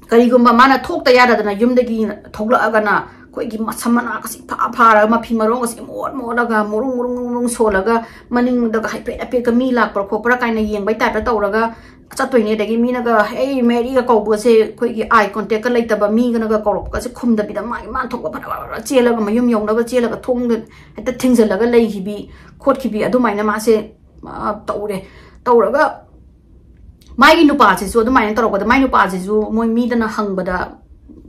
ꯀꯔꯤꯒꯨꯝꯕ ꯃꯥꯅ ꯊꯣꯛꯇ ꯌꯥꯗꯗꯅ ꯌꯨꯝꯗꯒꯤ ꯊꯣꯛꯂꯛꯑꯒꯅ, ꯑꯩꯈꯣꯏꯒꯤ ꯃꯁꯝ ꯃꯅꯥꯒꯁꯤ ꯏꯐꯥ ꯐꯥꯔꯒ, ꯃꯐꯤ ꯃꯔꯣꯟꯒꯁꯤ ꯏꯃꯣꯠ ꯃꯣꯠꯂꯒ, ꯃꯨꯔꯨꯡ ꯃꯨꯔꯨꯡ ꯃꯨꯔꯨꯡ ꯁꯣꯜꯂꯒ, ꯃꯅꯤꯡꯗꯒ ꯍꯥꯏꯐꯦꯠ ꯍꯥꯏꯐꯦꯠꯀ ꯃꯤ ꯂꯥꯛꯄ꯭ꯔꯥ ꯈꯣꯠꯄ꯭ꯔꯥ ꯀꯥꯏꯅ ꯌꯦꯡꯕꯩ type ꯇ ꯇꯧꯔꯒ ꯆꯠꯇꯣꯏꯅꯦ꯫ ꯑꯗꯒꯤ ꯃꯤꯅꯒ "ꯍꯦ, ꯃꯦꯔꯤꯒ" ꯀꯧꯕꯁꯦ, ꯑꯩꯈꯣꯏꯒꯤ eye contact ꯀ ꯂꯩꯇꯕ, ꯃꯤꯒꯅꯒ ꯀꯧꯔꯛꯄꯒꯁꯦ ꯈꯨꯝꯗꯕꯤꯗ, ꯃꯥꯒꯤ ꯃꯥꯅ ꯊꯣꯛꯄ ꯐꯠ ꯐꯠ ꯐꯠ ꯆꯦꯜꯂꯒ, ꯃꯌꯨꯝ ꯌꯧꯅꯕ ꯆꯦꯜꯂꯒ, ꯊꯣꯡꯗ ꯍꯦꯛꯇ ꯊꯤꯡꯖꯤꯜꯂꯒ ꯂꯩꯈꯤꯕꯤ ꯈꯣꯠꯈꯤꯕꯤ, ꯑꯗꯨꯃꯥꯏꯅ ꯃꯥꯁꯦ, ꯑ, ꯇꯧꯔꯦ꯫ ꯇꯧꯔꯒ ꯃꯥꯒꯤ ꯅꯨꯄꯥꯁꯤꯁꯨ ꯑꯗꯨꯃꯥꯏꯅ ꯇꯧꯔꯛꯄꯗ, ꯃꯥꯏ ꯅꯨꯄꯥꯁꯤꯁꯨ ꯃꯣꯏ ꯃꯤꯗꯅ ꯍꯪꯕꯗ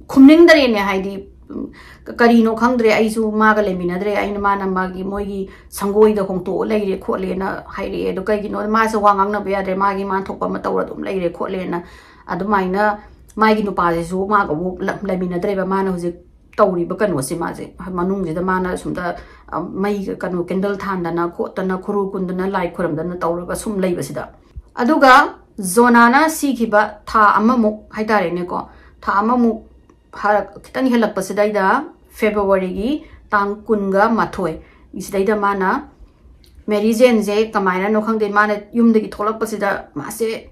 ꯈꯨꯝꯅꯤꯡꯗꯔꯦꯅꯦ, ꯍꯥꯏꯗꯤ, ꯎꯝ, ꯀ-, ꯀꯔꯤꯅꯣ ꯈꯪꯗ꯭ꯔꯦ, ꯑꯩꯁꯨ ꯃꯥꯒ ꯂꯩꯃꯤꯟꯅꯗ꯭ꯔꯦ, ꯑꯩꯅ, ꯃꯥꯅ ꯃꯥꯒꯤ, ꯃꯣꯏꯒꯤ ꯁꯪꯒꯣꯏꯗ ꯍꯣꯡꯇꯣꯛꯑ ꯂꯩꯔꯦ ꯈꯣꯠꯂꯦꯅ ꯍꯥꯏꯔꯛꯑꯦ꯫ ꯑꯗꯣ ꯀꯩꯒꯤꯅꯣ? ꯃꯥꯁꯦ ꯋꯥ ꯉꯥꯡꯅꯕ ꯌꯥꯗ꯭ꯔꯦ, ꯃꯥꯒꯤ ꯃꯥꯅ ꯊꯣꯛꯄ ꯑꯃ ꯇꯧꯔ ꯑꯗꯨꯝ ꯂꯩꯔꯦ ꯈꯣꯠꯂꯦꯅ ꯑꯗꯨꯃꯥꯏꯅ ꯃꯥꯒꯤ ꯅꯨꯄꯥꯁꯤꯁꯨ ꯃꯥꯒ ꯑꯃꯨꯛ ꯂ- ꯂꯩꯃꯤꯟꯅꯗ꯭ꯔꯦꯕ꯫ ꯃꯥꯅ ꯍꯧꯖꯤꯛ ꯇꯧꯔꯤꯕ ꯀꯩꯅꯣꯁꯦ, ꯃꯥꯁꯦ ꯃꯅꯨꯡꯁꯤꯗ ꯃꯥꯅ ꯁꯨꯝꯗ, ꯑ, ꯃꯩ, ꯀꯩꯅꯣ, ꯀꯦꯟꯗꯜ ꯊꯥꯟꯗꯅ ꯈꯣꯠꯇꯅ, ꯈꯨꯔꯨ ꯀꯨꯟꯗꯅ, ꯂꯥꯏ ꯈꯨꯔꯝꯗꯅ ꯇꯧꯔꯒ ꯁꯨꯝ ꯂꯩꯕꯁꯤꯗ, ꯑꯗꯨꯒ ꯖꯣꯅꯥꯅ ꯁꯤꯈꯤꯕ ꯊꯥ ꯑꯃꯃꯨꯛ ꯍꯥꯏꯇꯥꯔꯦꯅꯦꯀꯣ, ꯊꯥ ꯑꯃꯃꯨꯛ ꯍꯥ- ꯈꯤꯇꯪ ꯍꯦꯜꯂꯛꯄꯁꯤꯗꯩꯗ, ꯐꯦꯕ꯭ꯔꯨꯋꯥꯔꯤꯒꯤ ꯇꯥꯡ ꯀꯨꯟꯒ ꯃꯥꯊꯣꯏ ꯁꯤꯗꯩꯗ ꯃꯥꯅ, ꯃꯦꯔꯤ ꯖꯦꯟꯁꯦ ꯀꯃꯥꯏꯅꯅꯣ ꯈꯪꯗꯦ, ꯃꯥꯅ ꯌꯨꯝꯗꯒꯤ ꯊꯣꯛꯂꯛꯄꯁꯤꯗ ꯃꯥꯁꯦ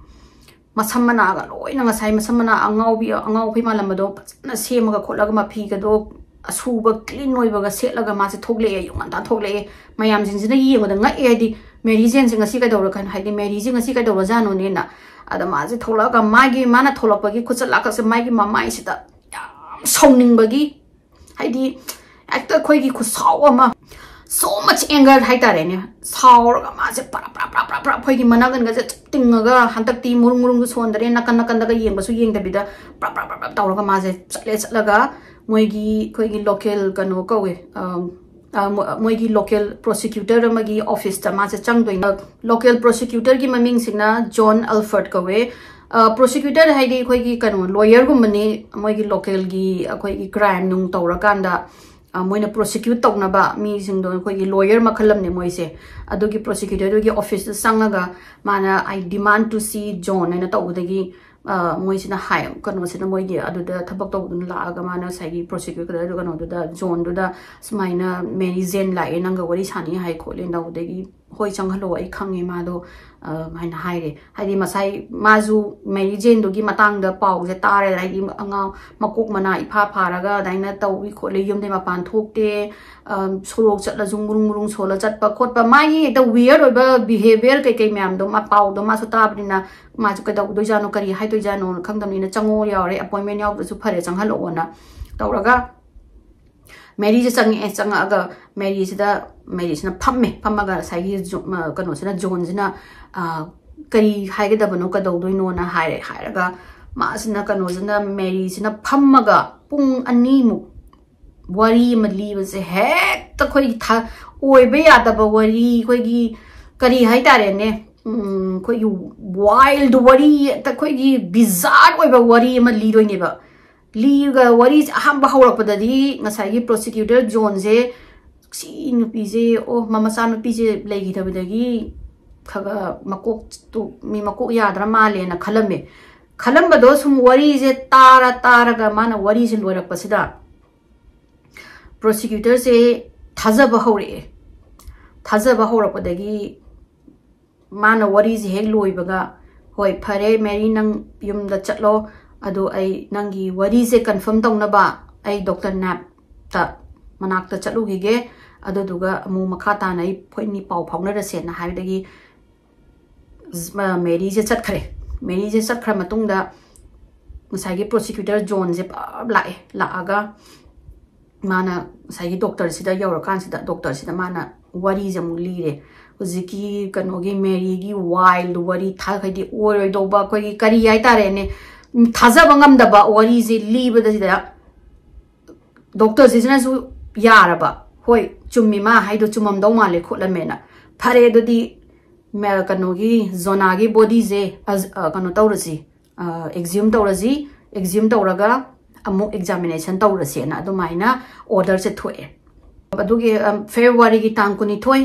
ꯃꯁꯝ ꯃꯅꯥꯒ ꯂꯣꯏꯅ, ꯉꯁꯥꯏ ꯃꯁꯝ ꯃꯅꯥ ꯑꯉꯥꯎꯕꯤ, ꯑꯉꯥꯎꯕꯤ ꯃꯥꯜꯂꯝꯕꯗꯣ ꯐꯖꯅ ꯁꯦꯝꯃꯒ ꯈꯣꯠꯂꯒ, ꯃꯐꯤꯒꯗꯣ ꯑꯁꯨꯕ ꯀ꯭ꯂꯤꯟ ꯑꯣꯏꯕꯒ ꯁꯦꯠꯂꯒ ꯃꯥꯁꯦ ꯊꯣꯛꯂꯛꯑꯦ꯫ ꯑꯌꯨꯛ ꯉꯟꯇꯥ ꯊꯣꯛꯂꯛꯑꯦ꯫ ꯃꯌꯥꯝꯁꯤꯡꯁꯤꯅ ꯌꯦꯡꯕꯗ ꯉꯛꯑꯦ, ꯍꯥꯏꯗꯤ ꯃꯦꯔꯤ ꯖꯦꯟꯁꯦ ꯉꯁꯤ ꯀꯩꯗꯧꯔ-, ꯍꯥꯏꯗꯤ ꯃꯦꯔꯤꯁꯦ ꯉꯁꯤ ꯀꯩꯗꯧꯔꯖꯥꯠꯅꯣꯅꯦꯅ꯫ ꯑꯗ ꯃꯥꯁꯦ ꯊꯣꯛꯂꯛꯑꯒ ꯃꯥꯒꯤ, ꯃꯥꯅ ꯊꯣꯛꯂꯛꯄꯒꯤ ꯈꯨꯠꯆꯠ ꯂꯥꯛꯀꯛꯁꯦ ꯃꯥꯒꯤ ꯃꯃꯥꯏꯁꯤꯗ ꯌꯥꯝ ꯁꯥꯎꯅꯤꯡꯕꯒꯤ, ꯍꯥꯏꯗꯤ ꯍꯦꯛꯇ ꯑꯩꯈꯣꯏꯒꯤ ꯈꯨꯁꯥꯎ ꯑꯃ, so much anger ꯍꯥꯏꯇꯥꯔꯦꯅꯦ꯫ ꯁꯥꯎꯔꯒ ꯃꯥꯁꯦ ꯄ꯭ꯔꯞ ꯄ꯭ꯔꯞ ꯄ꯭ꯔꯞ ꯄ꯭ꯔꯞ ꯄ꯭ꯔꯞ ꯑꯩꯈꯣꯏꯒꯤ ꯃꯅꯥꯒꯟꯒꯁꯦ ꯆꯞ ꯇꯤꯡꯉꯒ, ꯍꯟꯗꯛꯇꯤ ꯃꯨꯔꯨꯝ ꯃꯨꯔꯨꯝꯁꯨ ꯁꯣꯟꯗꯔꯦ, ꯅꯥꯀꯟ ꯅꯥꯀꯟꯗꯒ ꯌꯦꯡꯕꯁꯨ ꯌꯦꯡꯗꯕꯤꯗ ꯄ꯭ꯔꯞ ꯄ꯭ꯔꯞ ꯄ꯭ꯔꯞ ꯄ꯭ꯔꯞ ꯇꯧꯔꯒ ꯃꯥꯁꯦ ꯆꯠꯂꯦ꯫ ꯆꯠꯂꯒ ꯃꯣꯏꯒꯤ, ꯑꯩꯈꯣꯏꯒꯤ ꯂꯣꯀꯦꯜ ꯀꯩꯅꯣ ꯀꯧꯋꯦ, ꯑꯝ, ꯑ, ꯃꯣ-, ꯃꯣꯏꯒꯤ ꯂꯣꯀꯦꯜ ꯄ꯭ꯔꯣꯁꯤꯀ꯭ꯌꯨꯇꯔ ꯑꯃꯒꯤ ꯑꯣꯐꯤꯁꯇ ꯃꯥꯁꯦ ꯆꯪꯗꯣꯏꯅꯦ꯫ ꯂꯣꯀꯦꯜ ꯄ꯭ꯔꯣꯁꯤꯀ꯭ꯌꯨꯇꯔꯒꯤ ꯃꯃꯤꯡꯁꯤꯅ ꯖꯣꯟ ꯑꯜꯐꯔꯠ ꯀꯧꯋꯦ꯫ ꯄ꯭ꯔꯣꯁꯤꯀ꯭ꯌꯨꯇꯔ ꯍꯥꯏꯗꯤ ꯑꯩꯈꯣꯏꯒꯤ ꯀꯩꯅꯣ, ꯂꯣꯌꯔꯒꯨꯝꯕꯅꯤ꯫ ꯃꯣꯏꯒꯤ ꯂꯣꯀꯦꯜꯒꯤ ꯑꯩꯈꯣꯏꯒꯤ ꯀ꯭ꯔꯥꯏꯝ ꯅꯨꯡ ꯇꯧꯔꯀꯥꯟꯗ, ꯑ, ꯃꯣꯏꯅ ꯄ꯭ꯔꯣꯁꯤꯀ꯭ꯌꯨꯠ ꯇꯧꯅꯕ ꯃꯤꯁꯤꯡꯗꯣ ꯑꯩꯈꯣꯏꯒꯤ ꯂꯣꯌꯔ ꯃꯈꯜ ꯑꯃꯅꯦ ꯃꯣꯏꯁꯦ꯫ ꯑꯗꯨꯒꯤ ꯄ꯭ꯔꯣꯁꯤꯀ꯭ꯌꯨꯇꯔꯗꯨꯒꯤ ꯑꯣꯐꯤꯁꯇ ꯆꯪꯉꯒ ꯃꯥꯅ "I demand to see John" ꯍꯥꯏꯅ ꯇꯧꯕꯗꯒꯤ, ꯑ, ꯃꯣꯏꯁꯤꯅ ꯍꯥꯏ, ꯀꯩꯅꯣꯁꯤꯅ, ꯃꯣꯏꯒꯤ ꯑꯗꯨꯗ ꯊꯕꯛ ꯇꯧꯕꯗꯨꯅ ꯂꯥꯛꯑꯒ ꯃꯥꯅ ꯉꯁꯥꯏꯒꯤ ꯄ꯭ꯔꯣꯁꯤꯀ꯭ꯌꯨꯇꯔ ꯀꯩꯅꯣꯗꯨꯗ, ꯖꯣꯟꯗꯨꯗ ꯁꯨꯃꯥꯏꯅ "ꯃꯦꯔꯤ ꯖꯦꯟ ꯂꯥꯛꯑꯦ, ꯅꯪꯒ ꯋꯥꯔꯤ ꯁꯥꯟꯅꯤ" ꯍꯥꯏ ꯈꯣꯠꯂꯦꯅ ꯇꯧꯕꯗꯒꯤ, "ꯍꯣꯏ, ꯆꯪꯍꯜꯂꯣ, ꯑꯩ ꯈꯪꯉꯦ ꯃꯥꯗꯣ", ꯑ, ꯍꯥꯏꯅ ꯍꯥꯏꯔꯦ꯫ ꯍꯥꯏꯗꯤ ꯉꯁꯥꯏ ꯃꯥꯁꯨ ꯃꯦꯔꯤ ꯖꯦꯟꯗꯨꯒꯤ ꯃꯇꯥꯡꯗ ꯄꯥꯎꯁꯦ ꯇꯥꯔꯦ, ꯍꯥꯏꯗꯤ ꯑꯉꯥꯡ ꯃꯀꯣꯛ ꯃꯅꯥ ꯏꯐꯥ ꯐꯥꯔꯒ ꯑꯗꯨꯃꯥꯏꯅ ꯇꯧꯏ ꯈꯣꯠꯂꯤ, ꯌꯨꯝꯗꯩ ꯃꯄꯥꯟ ꯊꯣꯛꯇꯦ, ꯑ, ꯁꯣꯔꯣꯛ ꯆꯠꯂꯁꯨ ꯃꯨꯔꯨꯡ ꯃꯨꯔꯨꯡ ꯁꯣꯜꯂ ꯆꯠꯄ ꯈꯣꯠꯄ, ꯃꯥꯒꯤ ꯍꯦꯛꯇ ꯋꯤꯌꯔ ꯑꯣꯏꯕ ꯕꯤꯍꯦꯕꯤꯌꯔ ꯀꯩꯀꯩ ꯃꯌꯥꯝꯗꯣ, ꯃꯥ ꯄꯥꯎꯗꯣ ꯃꯥꯁꯨ ꯇꯥꯕꯅꯤꯅ, ꯃꯥꯁꯨ ꯀꯩꯗꯧꯗꯣꯏꯖꯥꯠꯅꯣ, ꯀꯔꯤ ꯍꯥꯏꯗꯣꯏꯖꯥꯠꯅꯣꯅ ꯈꯪꯗꯕꯅꯤꯅ, "ꯆꯪꯉꯣ, ꯌꯥꯎꯔꯦ, ꯑꯦꯄꯣꯏꯟꯃꯦꯟ ꯌꯥꯎꯗ꯭ꯔꯁꯨ ꯐꯔꯦ, ꯆꯪꯍꯜꯂꯛꯑꯣꯅ" ꯇꯧꯔꯒ ꯃꯦꯔꯤꯁꯦ ꯆꯪꯉꯛꯑꯦ꯫ ꯆꯪꯉꯛꯑꯒ ꯃꯦꯔꯤꯁꯤꯗ, ꯃꯦꯔꯤꯁꯤꯅ ꯐꯝꯃꯦ꯫ ꯐꯝꯃꯒ ꯉꯁꯥꯏꯒꯤ ꯖꯣ-, ꯃ-, ꯀꯩꯅꯣꯁꯤꯅ, ꯖꯣꯟꯁꯤꯅ, ꯑ, "ꯀꯔꯤ ꯍꯥꯏꯒꯗꯕꯅꯣ, ꯀꯩꯗꯧꯗꯣꯏꯅꯣꯅ" ꯍꯥꯏꯔꯦ꯫ ꯍꯥꯏꯔꯒ ꯃꯥꯁꯤꯅ, ꯀꯩꯅꯣꯁꯤꯅ, ꯃꯦꯔꯤꯁꯤꯅ ꯐꯝꯃꯒ ꯄꯨꯡ ꯑꯅꯤꯃꯨꯛ ꯋꯥꯔꯤ ꯑꯃ ꯂꯤꯕꯁꯦ, ꯍꯦꯛꯇ ꯑꯩꯈꯣꯏꯒꯤ ꯊ-, ꯑꯣꯏꯕ ꯌꯥꯗꯕ ꯋꯥꯔꯤ, ꯑꯩꯈꯣꯏꯒꯤ ꯀꯔꯤ ꯍꯥꯏꯇꯥꯔꯦꯅꯦ, ꯎꯝ, ꯑꯩꯈꯣꯏꯒꯤ ꯋꯥꯏꯜꯗ ꯋꯥꯔꯤ, ꯍꯦꯛꯇ ꯑꯩꯈꯣꯏꯒꯤ ꯕꯤꯖꯥꯔ ꯑꯣꯏꯕ ꯋꯥꯔꯤ ꯑꯃ ꯂꯤꯗꯣꯏꯅꯦꯕ꯫ ꯂꯤꯒ ꯋꯥꯔꯤꯁꯦ ꯑꯍꯥꯟꯕ ꯍꯧꯔꯛꯄꯗꯗꯤ ꯉꯁꯥꯏꯒꯤ ꯄ꯭ꯔꯣꯁꯤꯀ꯭ꯌꯨꯇꯔ ꯖꯣꯟꯁꯦ, "ꯁꯤ ꯅꯨꯄꯤꯁꯦ, ꯑꯣ, ꯃꯃꯆꯥ ꯅꯨꯄꯤꯁꯦ ꯂꯩꯈꯤꯗꯕꯗꯒꯤ ꯈꯒ ꯃꯀꯣꯛꯇꯨ, ꯃꯤ ꯃꯀꯣꯛ ꯌꯥꯗ꯭ꯔ ꯃꯥꯜꯂꯦꯅ" ꯈꯜꯂꯝꯃꯦ꯫ ꯈꯜꯂꯝꯕꯗꯣ ꯁꯨꯝ ꯋꯥꯔꯤꯁꯦ ꯇꯥꯔ ꯇꯥꯔꯒ ꯃꯥꯅ ꯋꯥꯔꯤꯁꯦ ꯂꯣꯏꯔꯛꯄꯁꯤꯗ ꯄ꯭ꯔꯣꯁꯤꯀ꯭ꯌꯨꯇꯔꯁꯦ ꯊꯥꯖꯕ ꯍꯧꯔꯛꯑꯦ꯫ ꯊꯥꯖꯕ ꯍꯧꯔꯛꯄꯗꯒꯤ ꯃꯥꯅ ꯋꯥꯔꯤꯁꯦ ꯍꯦꯛ ꯂꯣꯏꯕꯒ, "ꯍꯣꯏ, ꯐꯔꯦ, ꯃꯦꯔꯤ, ꯅꯪ ꯌꯨꯝꯗ ꯆꯠꯂꯣ꯫ ꯑꯗꯣ ꯑꯩ ꯅꯪꯒꯤ ꯋꯥꯔꯤꯁꯦ ꯀꯟꯐꯥꯔꯝ ꯇꯧꯅꯕ ꯑꯩ ꯗꯣꯛꯇꯔ ꯅꯦꯞꯇ ꯃꯅꯥꯛꯇ ꯆꯠꯂꯨꯈꯤꯒꯦ꯫ ꯑꯗꯨꯗꯨꯒ ꯑꯃꯨꯛ ꯃꯈꯥ ꯇꯥꯅ ꯑꯩ, ꯑꯩꯈꯣꯏꯅꯤ ꯄꯥꯎ ꯐꯥꯎꯅꯔꯁꯦꯅ" ꯍꯥꯏꯕꯗꯒꯤ ꯃ-, ꯃꯦꯔꯤꯁꯦ ꯆꯠꯈ꯭ꯔꯦ꯫ ꯃꯦꯔꯤꯁꯦ ꯆꯠꯈ꯭ꯔ ꯃꯇꯨꯡꯗ ꯉꯁꯥꯏꯒꯤ ꯄ꯭ꯔꯣꯁꯤꯀ꯭ꯌꯨꯇꯔ ꯖꯣꯟꯁꯦ ꯄꯨꯔꯥ ꯂꯥꯛꯑꯦ꯫ ꯂꯥꯛꯑꯒ ꯃꯥꯅ ꯉꯁꯥꯏꯒꯤ ꯗꯣꯛꯇꯔꯁꯤꯗ ꯌꯧꯔꯀꯥꯟꯁꯤꯗ, ꯗꯣꯛꯇꯔꯁꯤꯗ ꯃꯥꯅ ꯋꯥꯔꯤꯁꯦ ꯑꯃꯨꯛ ꯂꯤꯔꯦ꯫ "ꯍꯧꯖꯤꯛꯀꯤ ꯀꯩꯅꯣꯒꯤ ꯃꯦꯔꯤꯒꯤ ꯋꯥꯏꯜꯗ ꯋꯥꯔꯤ ꯊꯥ-, ꯍꯥꯏꯗꯤ ꯑꯣꯏꯔꯣꯏꯗꯧꯕ, ꯑꯩꯈꯣꯏꯒꯤ ꯀꯔꯤ ꯍꯥꯏꯇꯥꯔꯦꯅꯦ, ꯎꯝ, ꯊꯥꯖꯕ ꯉꯝꯗꯕ ꯋꯥꯔꯤꯁꯦ ꯂꯤꯕꯗ ꯁꯤꯗ ꯗꯣꯛꯇꯔꯁꯤꯁꯤꯅꯁꯨ ꯌꯥꯔꯕ, 'ꯍꯣꯏ, ꯆꯨꯝꯃꯤ, ꯃꯥ ꯍꯥꯏꯗꯣ ꯆꯨꯝꯃꯝꯗꯧ ꯃꯥꯜꯂꯦ ꯈꯣꯠꯂꯝꯃꯦꯅ꯫ ꯐꯔꯦ, ꯑꯗꯨꯗꯤ ꯃ-, ꯀꯩꯅꯣꯒꯤ ꯖꯣꯅꯥꯒꯤ ꯕꯣꯗꯤꯁꯦ ꯑꯁ-, ꯑ, ꯀꯩꯅꯣ ꯇꯧꯔꯁꯤ, ꯑ, ꯑꯦꯛꯖꯤꯌꯨꯝ ꯇꯧꯔꯁꯤ꯫ ꯑꯦꯛꯖꯤꯌꯨꯝ ꯇꯧꯔꯒ ꯑꯃꯨꯛ ꯑꯦꯛꯖꯥꯃꯤꯅꯦꯁꯟ ꯇꯧꯔꯁꯦꯅ" ꯑꯗꯨꯃꯥꯏꯅ ꯑꯣꯔꯗꯔꯁꯦ ꯊꯣꯛꯑꯦ꯫ ꯑꯗꯨꯒꯤ, ꯑ, ꯐꯦꯕ꯭ꯔꯨꯋꯥꯔꯤꯒꯤ ꯇꯥꯡ ꯀꯨꯟꯅꯤꯊꯣꯏ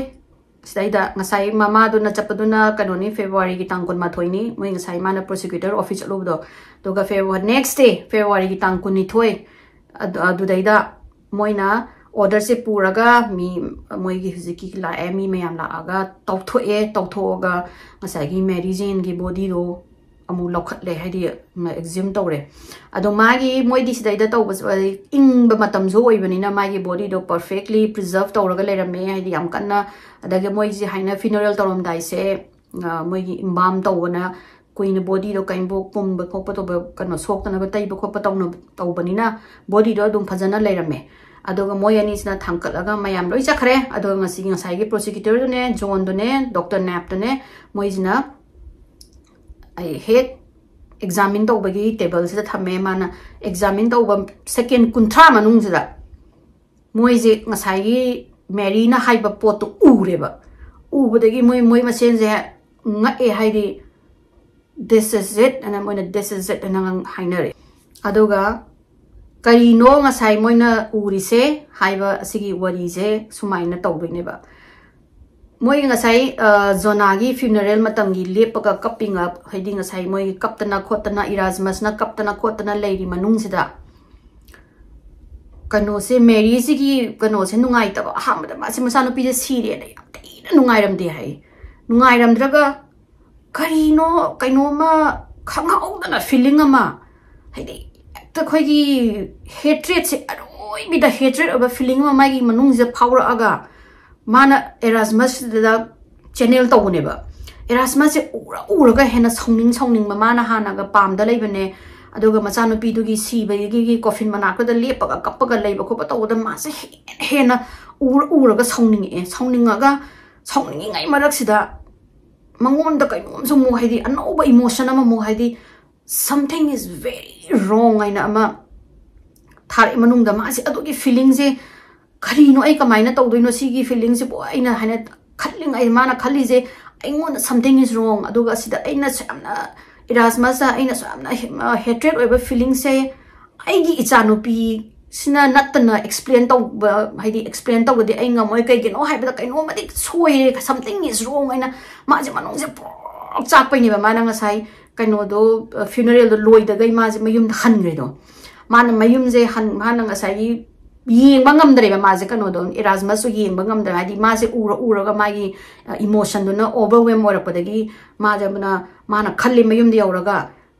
ꯁꯤꯗꯩꯗ ꯉꯁꯥꯏ ꯃꯃꯥꯗꯨꯅ ꯆꯠꯄꯗꯨꯅ ꯀꯩꯅꯣꯅꯤ, ꯐꯦꯕ꯭ꯔꯨꯋꯥꯔꯤꯒꯤ ꯇꯥꯡ ꯀꯨꯟꯃꯥꯊꯣꯏꯅꯤ, ꯃꯣꯏ ꯉꯁꯥꯏ ꯃꯥꯅ ꯄ꯭ꯔꯣꯁꯤꯀ꯭ꯌꯨꯇꯔ ꯑꯣꯐꯤꯁ ꯆꯠꯂꯨꯕꯗꯣ꯫ ꯑꯗꯨꯒ ꯐꯦꯕ꯭ꯔꯨꯋꯥꯔꯤ, ꯅꯦꯛꯁ ꯗꯦ, ꯐꯦꯕ꯭ꯔꯨꯋꯥꯔꯤꯒꯤ ꯇꯥꯡ ꯀꯨꯟꯅꯤꯊꯣꯏ, ꯑꯗꯨ, ꯑꯗꯨꯗꯩꯗ ꯃꯣꯏꯅ ꯑꯣꯔꯗꯔꯁꯦ ꯄꯨꯔꯒ ꯃꯤ, ꯃꯣꯏꯒꯤ ꯍꯧꯖꯤꯛꯀꯤ ꯂꯥꯛꯑꯦ, ꯃꯤ ꯃꯌꯥꯝ ꯂꯥꯛꯑꯒ ꯇꯧꯊꯣꯛꯑꯦ꯫ ꯇꯧꯊꯣꯛꯑꯒ ꯉꯁꯥꯏꯒꯤ ꯃꯦꯔꯤ ꯖꯦꯟꯒꯤ ꯕꯣꯗꯤꯗꯣ ꯑꯃꯨꯛ ꯂꯧꯈꯠꯂꯦ, ꯍꯥꯏꯗꯤ ꯑꯦꯛꯖꯤꯌꯨꯝ ꯇꯧꯔꯦ꯫ ꯑꯗꯣ ꯃꯥꯒꯤ, ꯃꯣꯏꯗꯤ ꯁꯤꯗꯩꯗ ꯇꯧꯕꯁꯨ, ꯑꯗꯩ ꯏꯪꯕ ꯃꯇꯝꯁꯨ ꯑꯣꯏꯕꯅꯤꯅ ꯃꯥꯒꯤ ꯕꯣꯗꯤꯗꯣ ꯄꯔꯐꯦꯛꯂꯤ ꯄ꯭ꯔꯤꯖꯔꯚ ꯇꯧꯔꯒ ꯂꯩꯔꯝꯃꯦ, ꯍꯥꯏꯗꯤ ꯌꯥꯝ ꯀꯟꯅ꯫ ꯑꯗꯒꯤ ꯃꯣꯏꯁꯦ ꯍꯥꯏꯅ ꯐ꯭ꯌꯨꯅꯔꯦꯜ ꯇꯧꯔꯝꯗꯥꯏꯁꯦ, ꯑ, ꯃꯣꯏꯒꯤ ꯏꯝꯕꯥꯝ ꯇꯧꯕꯅ ꯀꯨꯏꯅ ꯕꯣꯗꯤꯗꯣ ꯀꯩꯝꯕꯨ ꯄꯨꯝꯕ ꯈꯣꯠꯄ ꯇꯧꯕ, ꯀꯩꯅꯣ, ꯁꯣꯛꯇꯅꯕ ꯇꯩꯕ ꯈꯣꯠꯄ ꯇꯧꯅ-, ꯇꯧꯕꯅꯤꯅ ꯕꯣꯗꯤꯗꯣ ꯑꯗꯨꯝ ꯐꯖꯅ ꯂꯩꯔꯝꯃꯦ꯫ ꯑꯗꯨꯒ ꯃꯣꯏ ꯑꯅꯤꯁꯤꯅ ꯊꯥꯡꯀꯠꯂꯒ ꯃꯌꯥꯝ ꯂꯣꯏ ꯆꯠꯈ꯭ꯔꯦ꯫ ꯑꯗꯨꯒ ꯉꯁꯤ, ꯉꯁꯥꯏꯒꯤ ꯄ꯭ꯔꯣꯁꯤꯀ꯭ꯌꯨꯇꯔꯗꯨꯅꯦ, ꯖꯣꯟꯗꯨꯅꯦ, ꯗꯣꯛꯇꯔ ꯅꯦꯞꯇꯨꯅꯦ, ꯃꯣꯏꯁꯤꯅ ꯑꯩ ꯍꯦꯛ ꯑꯦꯛꯖꯥꯃꯤꯟ ꯇꯧꯕꯒꯤ ꯇꯦꯕꯜꯁꯤꯗ ꯊꯝꯃꯦ꯫ ꯃꯥꯅ ꯑꯦꯛꯖꯥꯃꯤꯟ ꯇꯧꯕ ꯁꯦꯀꯦꯟ ꯀꯨꯟꯊ꯭ꯔꯥ ꯃꯅꯨꯡꯁꯤꯗ ꯃꯣꯏꯁꯦ ꯉꯁꯥꯏꯒꯤ ꯃꯦꯔꯤꯅ ꯍꯥꯏꯕ ꯄꯣꯠꯇꯣ ꯎꯔꯦꯕ꯫ ꯎꯕꯗꯒꯤ ꯃꯣꯏ, ꯃꯣꯏ ꯃꯁꯦꯟꯁꯦ ꯉꯛꯑꯦ, ꯍꯥꯏꯗꯤ "This is it" ꯑꯅ, ꯃꯣꯏꯅ "This is it" ꯑꯅ ꯍꯥꯏꯅꯔꯦ꯫ ꯑꯗꯨꯒ ꯀꯔꯤꯅꯣ ꯉꯁꯥꯏ ꯃꯣꯏꯅ ꯎꯔꯤꯁꯦ ꯍꯥꯏꯕ ꯑꯁꯤꯒꯤ ꯋꯥꯔꯤꯁꯦ ꯁꯨꯃꯥꯏꯅ ꯇꯧꯗꯣꯏꯅꯦꯕ꯫ ꯃꯣꯏ ꯉꯁꯥꯏ, ꯑ, ꯖꯣꯅꯥꯒꯤ funeral ꯃꯇꯝꯒꯤ ꯂꯦꯞꯄꯒ ꯀꯞꯄꯤꯉ-, ꯍꯥꯏꯗꯤ ꯉꯁꯥꯏ ꯃꯣꯏ ꯀꯞꯇꯅ ꯈꯣꯠꯇꯅ, ꯏꯔꯥꯖꯃꯁꯅ ꯀꯞꯇꯅ ꯈꯣꯠꯇꯅ ꯂꯩꯔꯤ ꯃꯅꯨꯡꯁꯤꯗ, ꯀꯩꯅꯣꯁꯦ, ꯃꯦꯔꯤꯁꯤꯒꯤ ꯀꯩꯅꯣꯁꯦ ꯅꯨꯡꯉꯥꯏꯇꯕ, ꯑꯍꯥꯟꯕꯗ ꯃꯥꯁꯦ ꯃꯆꯥꯅꯨꯄꯤꯁꯦ ꯁꯤꯔꯦꯅ ꯌꯥꯝ ꯊꯤꯅ ꯅꯨꯡꯉꯥꯏꯔꯝꯗꯦ ꯍꯥꯏ꯫ ꯅꯨꯡꯉꯥꯏꯔꯝꯗ꯭ꯔꯒ ꯀꯔꯤꯅꯣ, ꯀꯩꯅꯣꯝꯃ ꯈꯪꯍꯧꯗꯅ feeling ꯑꯃ, ꯍꯥꯏꯗꯤ ꯍꯦꯛꯇ ꯑꯩꯈꯣꯏꯒꯤ hatredꯁꯦ, ꯑꯔꯣꯏꯕꯤꯗ hatred ꯑꯣꯏꯕ feeling ꯑꯃ ꯃꯥꯒꯤ ꯃꯅꯨꯡꯁꯤꯗ ꯐꯥꯎꯔꯛꯑꯒ ꯃꯥꯅ ꯏꯔꯥꯖꯃꯁꯁꯤꯗ channel ꯇꯧꯕꯅꯦꯕ꯫ ꯏꯔꯥꯖꯃꯁꯁꯦ ꯎꯔ ꯎꯔꯒ ꯍꯦꯟꯅ ꯁꯥꯎꯅꯤꯡ ꯁꯥꯎꯅꯤꯡꯕ, ꯃꯥꯅ ꯍꯥꯟꯅꯒ ꯄꯥꯝꯗ ꯂꯩꯕꯅꯦ, ꯑꯗꯨꯒ ꯃꯆꯥꯅꯨꯄꯤꯗꯨꯒꯤ ꯁꯤꯕꯒꯤ coffin ꯃꯅꯥꯛꯇꯨꯗ ꯂꯦꯞꯄꯒ ꯀꯞꯄꯒ ꯂꯩꯕ ꯈꯣꯠꯄ ꯇꯧꯕꯗ ꯃꯥꯁꯦ ꯍꯦꯟꯅ ꯍꯦꯟꯅ ꯎꯔ ꯎꯔꯒ ꯁꯥꯎꯅꯤꯡꯉꯛꯑꯦ꯫ ꯁꯥꯎꯅꯤꯡꯉꯒ, ꯁꯥꯎꯅꯤꯡꯉꯤꯉꯩ ꯃꯔꯛꯁꯤꯗ ꯃꯉꯣꯟꯗ ꯀꯩꯅꯣꯝꯁꯨ ꯑꯃꯨꯛ, ꯍꯥꯏꯗꯤ ꯑꯅꯧꯕ emotion ꯑꯃꯃꯨꯛ, ꯍꯥꯏꯗꯤ "Something is very wrong" ꯍꯥꯏꯅ ꯑꯃ ꯊꯥꯔꯛꯑꯦ ꯃꯅꯨꯡꯗ꯫ ꯃꯥꯁꯦ ꯑꯗꯨꯒꯤ feelingꯁꯦ, "ꯀꯔꯤꯅꯣ, ꯑꯩ ꯀꯃꯥꯏꯅ ꯇꯧꯗꯣꯏꯅꯣ ꯁꯤꯒꯤ feelingꯁꯤꯕꯨ?" ꯑꯩꯅ ꯍꯥꯏꯅ ꯈꯜꯂꯤꯉꯩ, ꯃꯥꯅ ꯈꯜꯂꯤꯁꯦ, "ꯑꯩꯉꯣꯟꯗ something is wrong, ꯑꯗꯨꯒ ꯑꯁꯤꯗ ꯑꯩꯅ ꯁꯨ ꯌꯥꯝꯅ, ꯏꯔꯥꯖꯃꯁꯇ ꯑꯩꯅ ꯁꯨ ꯌꯥꯝꯅ ꯍꯦ-, ꯑ, hatred ꯑꯣꯏꯕ feelingꯁꯦ ꯑꯩꯒꯤ ꯏꯆꯥꯅꯨꯄꯤꯁꯤꯅ ꯅꯠꯇꯅ explain ꯇꯧꯕ, ꯍꯥꯏꯗꯤ explain ꯇꯧꯕꯗꯤ ꯑꯩ ꯉꯝꯃꯣꯏ꯫ ꯀꯩꯒꯤꯅꯣ ꯍꯥꯏꯕꯗ ꯀꯩꯅꯣꯝꯃꯗꯤ ꯁꯣꯏꯔꯦ, something is wrong" ꯍꯥꯏꯅ ꯃꯥꯁꯦ ꯃꯅꯨꯡꯁꯦ ꯄꯨꯔꯥ ꯆꯥꯛꯄꯩꯅꯦꯕ꯫ ꯃꯥꯅ ꯉꯁꯥꯏ ꯀꯩꯅꯣꯗꯣ, ꯑ, funeralꯗꯣ ꯂꯣꯏꯗꯒꯩ ꯃꯥꯁꯦ ꯃꯌꯨꯝꯗ ꯍꯟꯈ꯭ꯔꯦꯗꯣ꯫ ꯃꯥꯅ ꯃꯌꯨꯝꯁꯦ ꯍꯟ-, ꯃꯥꯅ ꯉꯁꯥꯏꯒꯤ ꯌꯦꯡꯕ ꯉꯝꯗ꯭ꯔꯦꯕ ꯃꯥꯁꯦ ꯀꯩꯅꯣꯗꯣ, ꯏꯔꯥꯖꯃꯁꯁꯨ ꯌꯦꯡꯕ ꯉꯝꯗ꯭ꯔꯦ꯫ ꯍꯥꯏꯗꯤ ꯃꯥꯁꯦ ꯎꯔ ꯎꯔꯒ ꯃꯥꯒꯤ, ꯑ, emotionꯗꯨꯅ overwhelm ꯑꯣꯏꯔꯛꯄꯗꯒꯤ ꯃꯥꯁꯦ ꯑꯃꯅ, ꯃꯥꯅ ꯈꯜꯂꯤ ꯃꯌꯨꯝꯗ ꯌꯧꯔꯒ,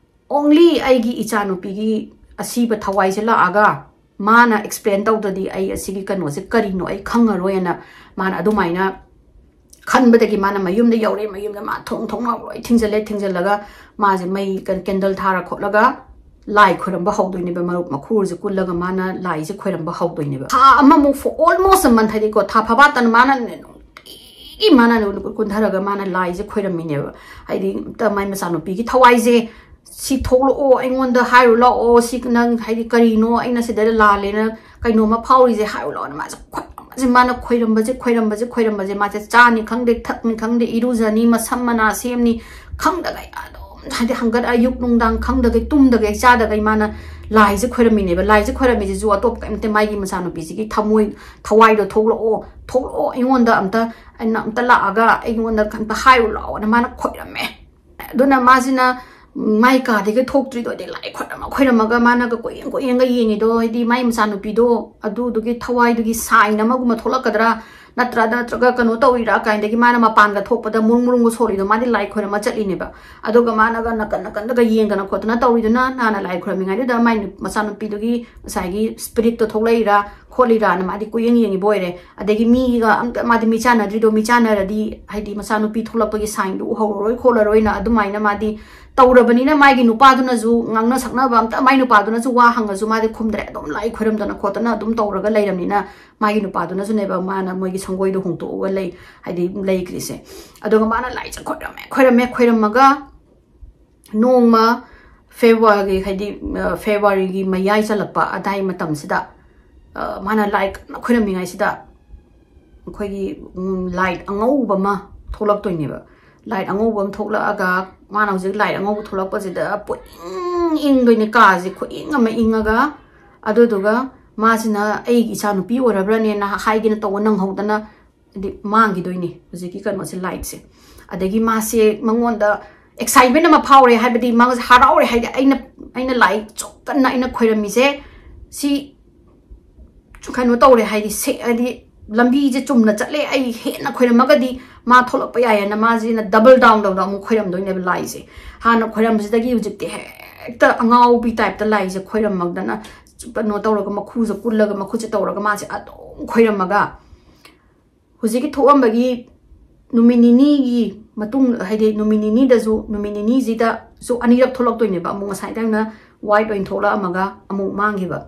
"Only ꯑꯩꯒꯤ ꯏꯆꯥꯅꯨꯄꯤꯒꯤ ꯑꯁꯤꯕ ꯊꯋꯥꯏꯁꯦ ꯂꯥꯛꯑꯒ ꯃꯥꯅ explain ꯇꯧꯗ꯭ꯔꯗꯤ ꯑꯩ ꯑꯁꯤꯒꯤ ꯀꯩꯅꯣꯁꯦ ꯀꯔꯤꯅꯣ ꯑꯩ ꯈꯪꯉꯔꯣꯏ" ꯍꯥꯏꯅ ꯃꯥꯅ ꯑꯗꯨꯃꯥꯏꯅ ꯈꯟꯕꯗꯒꯤ ꯃꯥꯅ ꯃꯌꯨꯝꯗ ꯌꯧꯔꯦ꯫ ꯃꯌꯨꯝꯗ ꯃꯥ ꯊꯣꯡ ꯊꯣꯡꯅꯥꯎ ꯂꯣꯏ ꯊꯤꯡꯖꯤꯜꯂꯦ꯫ ꯊꯤꯡꯖꯤꯜꯂꯒ ꯃꯥꯁꯦ ꯃꯩ ꯀꯦꯟ-, candle ꯊꯥꯔ ꯈꯣꯠꯂꯒ ꯂꯥꯏ ꯈꯣꯏꯔꯝꯕ ꯍꯧꯗꯣꯏꯅꯦꯕ꯫ ꯃꯔꯨꯞ ꯃꯈꯨꯔꯁꯦ ꯀꯨꯜꯂꯒ ꯃꯥꯅ ꯂꯥꯏꯁꯦ ꯈꯣꯏꯔꯝꯕ ꯍꯧꯗꯣꯏꯅꯦꯕ꯫ ꯊꯥ ꯑꯃꯃꯨꯛ for almost a month, ꯍꯥꯏꯗꯤꯀꯣ, ꯊꯥ ꯐꯥꯕꯥꯠꯇꯅ ꯃꯥꯅ ꯅꯨꯡꯇꯤꯒꯤ ꯃꯥꯅ ꯀꯨꯟꯊꯔꯒ ꯃꯥꯅ ꯂꯥꯏꯁꯦ ꯈꯣꯏꯔꯝꯃꯤꯅꯦꯕ꯫ ꯍꯥꯏꯗꯤ ꯃꯥꯏ ꯃꯆꯥꯅꯨꯄꯤꯒꯤ ꯊꯋꯥꯏꯁꯦ "ꯁꯤ ꯊꯣꯛꯂꯛꯑꯣ, ꯑꯩꯉꯣꯟꯗ ꯍꯥꯏꯔꯨ ꯂꯥꯛꯑꯣ, ꯁꯤ ꯅꯪ ꯍꯥꯏꯗꯤ ꯀꯔꯤꯅꯣ, ꯑꯩꯅ ꯁꯤꯗ ꯂꯥꯜꯂꯦꯅ ꯀꯩꯅꯣꯝꯃ ꯐꯥꯎꯔꯤꯁꯦ ꯍꯥꯏꯔꯨ ꯂꯥꯛꯑꯣꯅ" ꯃꯥꯁꯦ ꯈꯣꯏꯔꯝꯕ ꯁꯤ ꯃꯥꯅ ꯈꯣꯏꯔꯝꯕꯁꯦ, ꯈꯣꯏꯔꯝꯕꯁꯦ, ꯈꯣꯏꯔꯝꯕꯁꯦ, ꯃꯥꯁꯦ ꯆꯥꯅꯤ ꯈꯪꯗꯦ, ꯊꯛꯅꯤ ꯈꯪꯗꯦ, ꯏꯔꯨꯖꯅꯤ, ꯃꯁꯝ ꯃꯅꯥ ꯁꯦꯝꯅꯤ, ꯈꯪꯗꯒꯩ ꯑꯗꯨꯝ, ꯍꯥꯏꯗꯤ, ꯍꯪꯒꯠ ꯑꯌꯨꯛ ꯅꯨꯡꯗꯥꯡ ꯈꯪꯗꯒꯩ, ꯇꯨꯝꯗꯒꯩ ꯆꯥꯗꯒꯩ ꯃꯥꯅ ꯂꯥꯏꯁꯦ ꯈꯣꯏꯔꯝꯃꯤꯅꯦꯕ꯫ ꯂꯥꯏꯁꯦ ꯈꯣꯏꯔꯝꯃꯤꯁꯤꯁꯨ ꯑꯇꯣꯞꯄ ꯀꯩꯝꯇ, ꯃꯥꯒꯤ ꯃꯆꯥꯅꯨꯄꯤꯁꯤꯒꯤ ꯊꯃꯣꯏ, ꯊꯋꯥꯏꯗꯣ ꯊꯣꯛꯂꯛꯑꯣ, ꯊꯣꯛꯂꯛꯑꯣ, ꯑꯩꯉꯣꯟꯗ ꯑꯝꯇ, ꯑꯩꯅ ꯑꯝꯇ ꯂꯥꯛꯑꯒ ꯑꯩꯉꯣꯟꯗ ꯑꯝꯇ ꯍꯥꯏꯔꯨ ꯂꯥꯛꯑꯣꯅ ꯃꯥꯅ ꯈꯣꯏꯔꯝꯃꯦ꯫ ꯑꯗꯨꯅ ꯃꯥꯁꯤꯅ ꯃꯥꯏ ꯀꯥꯗꯒꯤ ꯊꯣꯛꯇ꯭ꯔꯤꯗꯣ, ꯍꯥꯏꯗꯤ ꯂꯥꯏ ꯈꯣꯏꯔꯝꯃ ꯈꯣꯏꯔꯝꯃꯒ ꯃꯥꯅꯒ ꯀꯣꯏꯌꯦꯡ ꯀꯣꯏꯌꯦꯡꯒ ꯌꯦꯡꯉꯤꯗꯣ, ꯍꯥꯏꯗꯤ ꯃꯥꯏ ꯃꯆꯥꯅꯨꯄꯤꯗꯣ ꯑꯗꯨꯗꯨꯒꯤ ꯊꯋꯥꯏꯗꯨꯒꯤ ꯁꯥꯏꯟ ꯑꯃꯒꯨꯝꯕ ꯊꯣꯛꯂꯛꯀꯗ꯭ꯔꯥ, ꯅꯠꯇ꯭ꯔꯥ, ꯅꯠꯇ꯭ꯔꯒ ꯀꯩꯅꯣ ꯇꯧꯔꯤꯔꯥ ꯀꯥꯏꯅꯗꯒꯤ ꯃꯥꯅ ꯃꯄꯥꯟꯒ ꯊꯣꯛꯄꯗ ꯃꯨꯔꯨꯝ ꯃꯨꯔꯨꯝꯒ ꯁꯣꯔꯤꯗꯣ, ꯃꯥꯗꯤ ꯂꯥꯏ ꯈꯣꯏꯔꯝꯃ ꯆꯠꯂꯤꯅꯦꯕ꯫ ꯑꯗꯨꯒ ꯃꯥꯅꯒ ꯅꯥꯀꯟ ꯅꯥꯀꯟꯗꯒ ꯌꯦꯡꯗꯅ ꯈꯣꯠꯇꯅ ꯇꯧꯔꯤꯗꯨꯅ, ꯅꯍꯥꯟꯅ ꯂꯥꯏ ꯈꯣꯏꯔꯝꯃꯤꯉꯩꯗꯨꯗ ꯃꯥꯏ ꯅꯨ-, ꯃꯆꯥꯅꯨꯄꯤꯗꯨꯒꯤ ꯉꯁꯥꯏꯒꯤ ꯁ꯭ꯄꯤꯔꯤꯠꯇꯣ ꯊꯣꯛꯂꯛꯏꯔꯥ ꯈꯣꯠꯂꯤꯔꯥꯅ ꯃꯥꯗꯤ ꯀꯣꯏꯌꯦꯡ ꯌꯦꯡꯉꯤꯕ ꯑꯣꯏꯔꯦ꯫ ꯑꯗꯒꯤ ꯃꯤꯒ ꯑꯝꯇ ꯃꯥꯗꯤ ꯃꯤꯆꯥꯟꯅꯗ꯭ꯔꯤꯗꯣ, ꯃꯤꯆꯥꯟꯅꯔꯗꯤ ꯍꯥꯏꯗꯤ ꯃꯆꯥꯅꯨꯄꯤ ꯊꯣꯛꯂꯛꯄꯒꯤ ꯁꯥꯏꯟꯗꯨ ꯎꯍꯧꯔꯔꯣꯏ ꯈꯣꯠꯂꯔꯣꯏꯅ ꯑꯗꯨꯃꯥꯏꯅ ꯃꯥꯗꯤ ꯇꯧꯔꯕꯅꯤꯅ, ꯃꯥꯒꯤ ꯅꯨꯄꯥꯗꯨꯅꯁꯨ ꯉꯥꯡꯅ ꯁꯛꯅꯕ ꯑꯝꯇ, ꯃꯥꯏ ꯅꯨꯄꯥꯗꯨꯅꯁꯨ ꯋꯥ ꯍꯪꯉꯁꯨ ꯃꯥꯗꯤ ꯈꯨꯝꯗ꯭ꯔꯦ꯫ ꯑꯗꯨꯝ ꯂꯥꯏ ꯈꯣꯏꯔꯝꯗꯅ ꯈꯣꯠꯇꯅ ꯑꯗꯨꯝ ꯇꯧꯔꯒ ꯂꯩꯔꯕꯅꯤꯅ, ꯃꯥꯒꯤ ꯅꯨꯄꯥꯗꯨꯅꯁꯨꯅꯦꯕ ꯃꯥꯅ ꯃꯣꯏꯒꯤ ꯁꯪꯒꯣꯏꯗꯣ ꯍꯣꯡꯇꯣꯛꯑꯒ ꯂꯩ, ꯍꯥꯏꯗꯤ ꯂꯩꯈ꯭ꯔꯤꯁꯦ꯫ ꯑꯗꯨꯒ ꯃꯥꯅ ꯂꯥꯏꯁꯦ ꯈꯣꯏꯔꯝꯃꯦ, ꯈꯣꯏꯔꯝꯃꯦ, ꯈꯣꯏꯔꯝꯃꯒ ꯅꯣꯡꯃ ꯐꯦꯕ꯭ꯔꯨꯋꯥꯔꯤꯒꯤ, ꯍꯥꯏꯗꯤ, ꯑ, ꯐꯦꯕ꯭ꯔꯨꯋꯥꯔꯤꯒꯤ ꯃꯌꯥꯏ ꯆꯜꯂꯛꯄ ꯑꯗꯥꯏ ꯃꯇꯝꯁꯤꯗ, ꯑ, ꯃꯥꯅ ꯂꯥꯏ ꯀꯟꯅ ꯈꯣꯏꯔꯝꯃꯤꯉꯩꯁꯤꯗ ꯑꯩꯈꯣꯏꯒꯤ, ꯎꯝ, ꯂꯥꯏꯠ ꯑꯉꯧꯕ ꯑꯃ ꯊꯣꯛꯂꯛꯇꯣꯏꯅꯦꯕ꯫ ꯂꯥꯏꯠ ꯑꯉꯧꯕ ꯑꯃ ꯊꯣꯛꯂꯛꯑꯒ, ꯃꯥꯅ ꯍꯧꯖꯤꯛ ꯂꯥꯏꯠ ꯑꯉꯧꯕ ꯊꯣꯛꯂꯛꯄꯁꯤꯗ ꯄꯨꯡꯏꯪ ꯏꯪꯗꯣꯏꯅꯦ, ꯀꯥꯁꯦ ꯈꯨꯏꯪ ꯑꯃ ꯏꯪꯉꯒ, ꯑꯗꯨꯗꯨꯒ ꯃꯥꯁꯤꯅ ꯑꯩꯒꯤ ꯏꯆꯥ ꯅꯨꯄꯤ ꯑꯣꯏꯔꯕ꯭ꯔꯥꯅꯦꯅ ꯍꯥꯏꯒꯦꯅ ꯇꯧꯕ ꯅꯪꯍꯧꯗꯅ, ꯍꯥꯏꯗꯤ, ꯃꯥꯡꯈꯤꯗꯣꯏꯅꯦ ꯍꯧꯖꯤꯛꯀꯤ ꯀꯩꯅꯣꯁꯦ, ꯂꯥꯏꯠꯁꯦ꯫ ꯑꯗꯒꯤ ꯃꯥꯁꯦ, ꯃꯉꯣꯟꯗ ꯑꯦꯛꯁꯥꯏꯠꯃꯦꯟ ꯑꯃ ꯐꯥꯎꯔꯦ, ꯍꯥꯏꯕꯗꯤ ꯃꯥꯁꯦ ꯍꯔꯥꯎꯔꯦ, ꯍꯥꯏꯗꯤ ꯑꯩꯅ, ꯑꯩꯅ ꯂꯥꯏ ꯆꯣꯞꯇꯅ ꯑꯩꯅ ꯈꯣꯏꯔꯝꯃꯤꯁꯦ ꯁꯤ ꯀꯩꯅꯣ ꯇꯧꯔꯦ, ꯍꯥꯏꯗꯤ ꯁꯦ-, ꯍꯥꯏꯗꯤ ꯂꯝꯕꯤꯁꯦ ꯆꯨꯝꯅ ꯆꯠꯂꯦ, ꯑꯩ ꯍꯦꯟꯅ ꯈꯣꯏꯔꯝꯃꯒꯗꯤ ꯃꯥ ꯊꯣꯛꯂꯛꯄ ꯌꯥꯏꯌꯦꯅ ꯃꯥꯁꯤꯅ ꯗꯕꯜ ꯗꯥꯎꯟ ꯇꯧꯗꯅ ꯑꯃꯨꯛ ꯈꯣꯏꯔꯝꯗꯣꯏꯅꯦꯕ ꯂꯥꯏꯁꯦ꯫ ꯍꯥꯟꯅ ꯈꯣꯏꯔꯝꯕꯁꯤꯗꯒꯤ ꯍꯧꯖꯤꯛꯇꯤ ꯍꯦꯛꯇ ꯑꯉꯥꯎꯕꯤ ꯇꯥꯏꯞꯇ ꯂꯥꯏꯁꯦ ꯈꯣꯏꯔꯝꯃꯛꯇꯅ, ꯀꯩꯅꯣ ꯇꯧꯔꯒ, ꯃꯈꯨꯁꯦ ꯀꯨꯜꯂꯒ, ꯃꯈꯨꯠꯁꯦ ꯇꯧꯔꯒ ꯃꯥꯁꯦ ꯑꯗꯨꯝ ꯈꯣꯏꯔꯝꯃꯒ, ꯍꯧꯖꯤꯛꯀꯤ ꯊꯣꯛꯑꯝꯕꯒꯤ ꯅꯨꯃꯤꯠ ꯅꯤꯅꯤꯒꯤ ꯃꯇꯨꯡ, ꯍꯥꯏꯗꯤ ꯅꯨꯃꯤꯠ ꯅꯤꯅꯤꯗꯁꯨ, ꯅꯨꯃꯤꯠ ꯅꯤꯅꯤꯁꯤꯗꯁꯨ ꯑꯅꯤꯔꯛ ꯊꯣꯛꯂꯛꯇꯣꯏꯅꯦꯕ꯫ ꯑꯃꯨꯛ ꯉꯁꯥꯏ ꯇꯧꯅ ꯋꯥꯏꯠ ꯑꯣꯏꯅ ꯊꯣꯛꯂꯛꯑꯝꯃꯒ ꯑꯃꯨꯛ ꯃꯥꯡꯈꯤꯕ,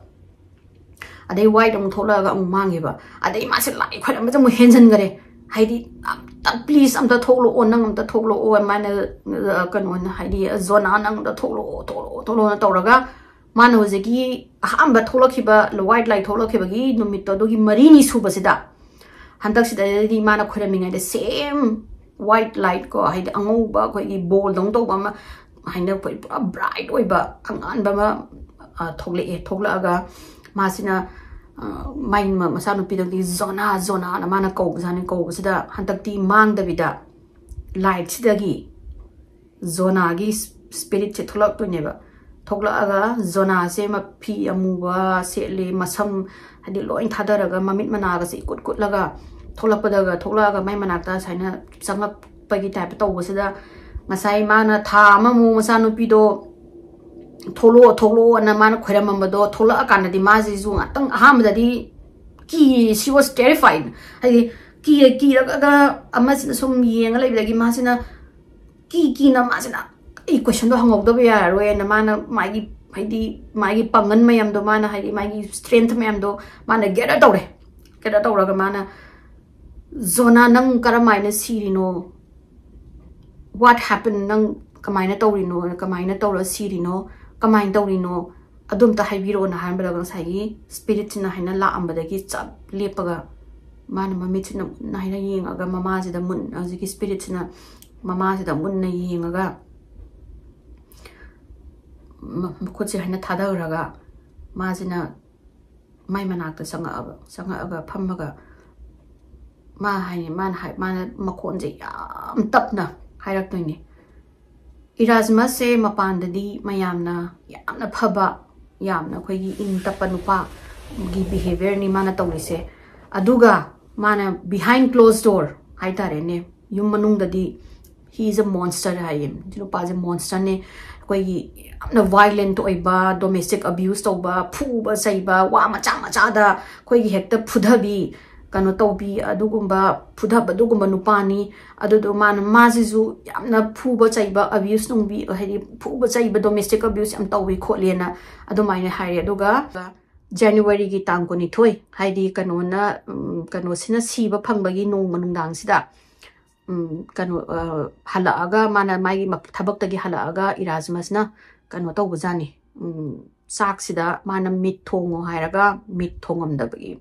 ꯑꯗꯩ ꯋꯥꯏꯠ ꯑꯃꯨꯛ ꯊꯣꯛꯂꯛꯑꯒ ꯑꯃꯨꯛ ꯃꯥꯡꯈꯤꯕ, ꯑꯗꯩ ꯃꯥꯁꯦ ꯂꯥꯏ ꯈꯣꯏꯔꯝꯕꯁꯦ ꯑꯃꯨꯛ ꯍꯦꯟꯖꯤꯟꯈꯔꯦ꯫ ꯍꯥꯏꯗꯤ, "ꯑꯝꯇ, ꯄ꯭ꯂꯤꯖ, ꯑꯝꯇ ꯊꯣꯛꯂꯛꯑꯣ, ꯅꯪ ꯑꯝꯇ ꯊꯣꯛꯂꯛꯑꯣ", ꯑꯗꯨꯃꯥꯏꯅ, ꯑ, ꯀꯩꯅꯣꯅ, ꯍꯥꯏꯗꯤ, "ꯖꯣꯅꯥ, ꯅꯪ ꯑꯝꯇ ꯊꯣꯛꯂꯛꯑꯣ, ꯊꯣꯛꯂꯛꯑꯣ, ꯊꯣꯛꯂꯛꯑꯣꯅ" ꯇꯧꯔꯒ ꯃꯥꯅ ꯍꯧꯖꯤꯛꯀꯤ ꯑꯍꯥꯟꯕ ꯊꯣꯛꯂꯛꯈꯤꯕ white light ꯊꯣꯛꯂꯛꯈꯤꯕꯒꯤ ꯅꯨꯃꯤꯠꯇꯣ, ꯑꯗꯨꯒꯤ ꯃꯔꯤꯅꯤ ꯁꯨꯕꯁꯤꯗ, ꯍꯟꯗꯛꯁꯤꯗꯗꯤ ꯃꯥꯅ ꯈꯣꯏꯔꯝꯃꯤꯉꯩꯗ same white light ꯀꯣ, ꯍꯥꯏꯗꯤ ꯑꯉꯧꯕ ꯑꯩꯈꯣꯏꯒꯤ ꯕꯣꯜꯗꯧꯅ ꯇꯧꯕ ꯑꯃ, ꯍꯥꯏꯅ ꯑꯩꯈꯣꯏ ꯄꯨꯔꯥ bright ꯑꯣꯏꯕ ꯑꯉꯥꯟꯕ ꯑꯃ, ꯑ, ꯊꯣꯛꯂꯛꯑꯦ꯫ ꯊꯣꯛꯂꯛꯑꯒ ꯃꯥꯁꯤꯅ, ꯑ, ꯃꯥꯏ ꯃ-, ꯃꯆꯥꯅꯨꯄꯤꯗꯒꯤ "ꯖꯣꯅꯥ, ꯖꯣꯅꯥꯅ" ꯃꯥꯅ ꯀꯧꯕꯖꯥꯠꯅꯤ꯫ ꯀꯧꯕꯁꯤꯗ ꯍꯟꯗꯛꯇꯤ ꯃꯥꯡꯗꯕꯤꯗ lightꯁꯤꯗꯒꯤ ꯖꯣꯅꯥꯒꯤ ꯁ꯭ꯄꯤꯔꯤꯠꯁꯦ ꯊꯣꯛꯂꯛꯇꯣꯏꯅꯦꯕ꯫ ꯊꯣꯛꯂꯛꯑꯒ ꯖꯣꯅꯥꯁꯦ ꯃꯐꯤ ꯑꯃꯨꯕ ꯁꯦꯠꯂꯦ, ꯃꯁꯝ ꯍꯥꯏꯗꯤ ꯂꯣꯏ ꯊꯥꯗꯔꯒ, ꯃꯃꯤꯠ ꯃꯅꯥꯒꯁꯦ ꯏꯀꯨꯠ ꯀꯨꯠꯂꯒ ꯊꯣꯛꯂꯛꯄꯗꯒ, ꯊꯣꯛꯂꯛꯑꯒ ꯃꯥꯏ ꯃꯅꯥꯛꯇ ꯁꯨꯃꯥꯏꯅ ꯆꯪꯉꯛꯄꯒꯤ type ꯇꯧꯕꯁꯤꯗ, ꯉꯁꯥꯏ ꯃꯥꯅ ꯊꯥ ꯑꯃꯃꯨꯛ ꯃꯆꯥꯅꯨꯄꯤꯗꯣ "ꯊꯣꯛꯂꯛꯑꯣ, ꯊꯣꯛꯂꯛꯑꯣꯅ" ꯃꯥꯅ ꯈꯣꯏꯔꯝꯃꯝꯕꯗꯣ, ꯊꯣꯛꯂꯛꯑꯀꯥꯟꯗꯗꯤ ꯃꯥꯁꯤꯁꯨ ꯉꯥꯛꯇꯪ ꯑꯍꯥꯟꯕꯗꯗꯤ ꯀꯤ, she was terrified꯫ ꯍꯥꯏꯗꯤ ꯀꯤ-, ꯀꯤꯔꯒ ꯑꯃꯁꯤꯅ ꯁꯨꯝ ꯌꯦꯡꯉ ꯂꯩꯕꯗꯒꯤ ꯃꯥꯁꯤꯅ ꯀꯤ ꯀꯤꯅ ꯃꯥꯁꯤꯅ ꯑꯩ questionꯗꯣ ꯍꯪꯍꯧꯗꯕ ꯌꯥꯔꯔꯣꯏꯅ ꯃꯥꯅ ꯃꯥꯒꯤ, ꯍꯥꯏꯗꯤ ꯃꯥꯒꯤ ꯄꯥꯡꯒꯜ ꯃꯌꯥꯝꯗꯣ, ꯃꯥꯅ ꯍꯥꯏꯗꯤ ꯃꯥꯒꯤ strength ꯃꯌꯥꯝꯗꯣ ꯃꯥꯅ gather ꯇꯧꯔꯦ꯫ Gather ꯇꯧꯔꯒ ꯃꯥꯅ, "ꯖꯣꯅꯥ, ꯅꯪ ꯀꯔꯝꯍꯥꯏꯅ ꯁꯤꯔꯤꯅꯣ? What happened? ꯅꯪ ꯀꯃꯥꯏꯅ ꯇꯧꯔꯤꯅꯣ? ꯀꯃꯥꯏꯅ ꯇꯧꯔ ꯁꯤꯔꯤꯅꯣ? ꯀꯃꯥꯏꯅ ꯇꯧꯔꯤꯅꯣ? ꯑꯗꯨ ꯑꯝꯇ ꯍꯥꯏꯕꯤꯔꯛꯑꯣꯅ" ꯍꯥꯏꯔꯝꯕꯗ, ꯉꯁꯥꯏꯒꯤ ꯁ꯭ꯄꯤꯔꯤꯠꯁꯤꯅ ꯍꯥꯏꯅ ꯂꯥꯛꯑꯝꯕꯗꯒꯤ ꯆꯞ ꯂꯦꯞꯄꯒ ꯃꯥꯅ ꯃꯃꯤꯠꯁꯤꯅ ꯃꯨꯟꯅ ꯍꯥꯏꯅ ꯌꯦꯡꯉꯒ, ꯃꯃꯥꯁꯤꯗ ꯃꯨꯟꯅ, ꯍꯧꯖꯤꯛꯀꯤ ꯁ꯭ꯄꯤꯔꯤꯠꯁꯤꯅ ꯃꯃꯥꯁꯤꯗ ꯃꯨꯟꯅ ꯌꯦꯡꯉꯒ, ꯃ-, ꯃꯈꯨꯠꯁꯦ ꯍꯥꯏꯅ ꯊꯥꯗꯈ꯭ꯔꯒ, ꯃꯥꯁꯤꯅ ꯃꯥꯏ ꯃꯅꯥꯛꯇ ꯆꯪꯉꯛꯑꯕ, ꯆꯪꯉꯛꯑꯒ ꯐꯝꯃꯒ ꯃꯥ ꯍꯥꯏꯅꯤ, ꯃꯥꯅ ꯍꯥꯏ, ꯃꯥꯅ ꯃꯈꯣꯟꯁꯦ ꯌꯥꯝ ꯇꯞꯅ ꯍꯥꯏꯔꯛꯇꯣꯏꯅꯦ꯫ ꯏꯔꯥꯖꯃꯁꯁꯦ ꯃꯄꯥꯟꯗꯗꯤ ꯃꯌꯥꯝꯅ ꯌꯥꯝꯅ ꯐꯕ, ꯌꯥꯝꯅ ꯑꯩꯈꯣꯏꯒꯤ ꯏꯪ ꯇꯞꯄ ꯅꯨꯄꯥꯒꯤ behaviourꯅꯤ ꯃꯥꯅ ꯇꯧꯔꯤꯁꯦ꯫ ꯑꯗꯨꯒ ꯃꯥꯅ behind closed door ꯍꯥꯏꯇꯥꯔꯦꯅꯦ, ꯌꯨꯝ ꯃꯅꯨꯡꯗꯗꯤ he is a monster ꯍꯥꯏꯌꯦ꯫ ꯅꯨꯄꯥꯁꯦ monsterꯅꯦ꯫ ꯑꯩꯈꯣꯏꯒꯤ ꯌꯥꯝꯅ violent ꯑꯣꯏꯕ, domestic abuse ꯇꯧꯕ, ꯐꯨꯕ ꯆꯩꯕ, ꯋꯥ ꯃꯆꯥ ꯃꯆꯥꯗ ꯑꯩꯈꯣꯏꯒꯤ ꯍꯦꯛꯇ ꯐꯨꯊꯕꯤ, ꯀꯩꯅꯣ ꯇꯧꯕꯤ, ꯑꯗꯨꯒꯨꯝꯕ ꯐꯨꯊꯕ, ꯑꯗꯨꯒꯨꯝꯕ ꯅꯨꯄꯥꯅꯤ꯫ ꯑꯗꯨꯗꯣ ꯃꯥꯅ, ꯃꯥꯁꯤꯁꯨ ꯌꯥꯝꯅ ꯐꯨꯕ ꯆꯩꯕ, abuse ꯅꯨꯡꯕꯤ, ꯍꯥꯏꯗꯤ ꯐꯨꯕ ꯆꯩꯕ, domestic abuse ꯌꯥꯝ ꯇꯧꯋꯤ ꯈꯣꯠꯂꯦꯅ ꯑꯗꯨꯃꯥꯏꯅ ꯍꯥꯏꯔꯦ꯫ ꯑꯗꯨꯒ Januaryꯒꯤ ꯇꯥꯡ ꯀꯨꯟꯅꯤꯊꯣꯏ, ꯍꯥꯏꯗꯤ ꯀꯩꯅꯣꯅ, ꯎꯝ, ꯀꯩꯅꯣꯁꯤꯅ ꯁꯤꯕ ꯐꯪꯕꯒꯤ ꯅꯣꯡꯃ ꯅꯨꯡꯗꯥꯡꯁꯤꯗ, ꯎꯝ, ꯀꯩꯅꯣ, ꯑ, ꯍꯜꯂꯛꯑꯒ, ꯃꯥꯅ ꯃꯥꯒꯤ ꯃ-, ꯊꯕꯛꯇꯒꯤ ꯍꯜꯂꯛꯑꯒ ꯏꯔꯥꯖꯃꯁꯅ ꯀꯩꯅꯣ ꯇꯧꯕꯖꯥꯠꯅꯤ, ꯎꯝ, ꯆꯥꯛꯁꯤꯗ ꯃꯥꯅ ꯃꯤꯠ ꯊꯣꯡꯉꯣ ꯍꯥꯏꯔꯒ ꯃꯤꯠ ꯊꯣꯡꯉꯝꯗꯕꯒꯤ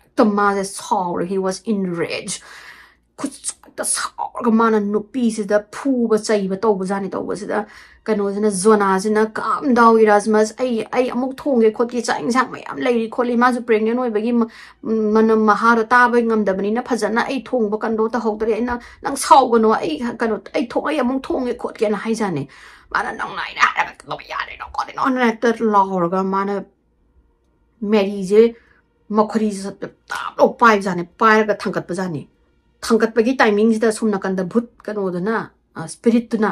ꯍꯦꯛꯇ ꯃꯥꯁꯦ ꯁꯥꯎꯔꯦ, he was enraged꯫ ꯈꯨꯠꯁꯨ ꯍꯦꯛꯇ ꯁꯥꯎꯔꯒ ꯃꯥꯅ ꯅꯨꯄꯤꯁꯤꯗ ꯐꯨꯕ ꯆꯩꯕ ꯇꯧꯕꯖꯥꯠꯅꯤ꯫ ꯇꯧꯕꯁꯤꯗ ꯀꯩꯅꯣꯁꯤꯅ, ꯖꯣꯅꯥꯁꯤꯅ, "Calm down, ꯏꯔꯥꯁꯃꯁ, ꯑꯩ ꯑꯩ ꯑꯃꯨꯛ ꯊꯣꯡꯒꯦ ꯈꯣꯠꯀꯦ, ꯆꯥꯛ ꯏꯟꯁꯥꯡ ꯃꯌꯥꯝ ꯂꯩꯔꯤ ꯈꯣꯠꯂꯤ"꯫ ꯃꯥꯁꯨ pregnant ꯑꯣꯏꯕꯒꯤ ꯃ- ꯃꯅꯝ ꯃꯍꯥꯗꯣ ꯇꯥꯕ ꯉꯝꯗꯕꯅꯤꯅ ꯐꯖꯅ ꯑꯩ ꯊꯣꯡꯕ ꯀꯟꯗꯣ ꯇꯧꯍꯧꯗ꯭ꯔꯦ꯫ "ꯑꯩꯅ, ꯅꯪ ꯁꯥꯎꯒꯅꯣ, ꯑꯩ ꯀꯩꯅꯣ, ꯑꯩ ꯊꯣꯡ ꯑꯩ ꯑꯃꯨꯛ ꯊꯣꯡꯒꯦ ꯈꯣꯠꯀꯦꯅ" ꯍꯥꯏꯖꯥꯠꯅꯤ꯫ ꯃꯥꯅ, "ꯅꯪꯅ ꯑꯩꯅ ꯍꯥꯏꯔꯒ ꯀꯩꯗꯧꯕ ꯌꯥꯗ꯭ꯔꯤꯅꯣ ꯈꯣꯠꯂꯤꯅꯣꯅ" ꯍꯦꯛꯇ ꯂꯥꯎꯔꯒ ꯃꯥꯅ ꯃꯦꯔꯤꯁꯦ ꯃꯈꯨꯔꯤꯁꯦ ꯇꯥꯞ ꯂꯧ ꯄꯥꯏꯕꯖꯥꯠꯅꯤ, ꯄꯥꯏꯔꯒ ꯊꯥꯡꯒꯠꯄꯖꯥꯠꯅꯤ꯫ ꯊꯥꯡꯒꯠꯄꯒꯤ timingꯁꯤꯗ ꯁꯣꯝ ꯅꯥꯀꯟꯗ ꯚꯨꯠ ꯀꯩꯅꯣꯗꯨꯅ, ꯑ, spiritꯇꯨꯅ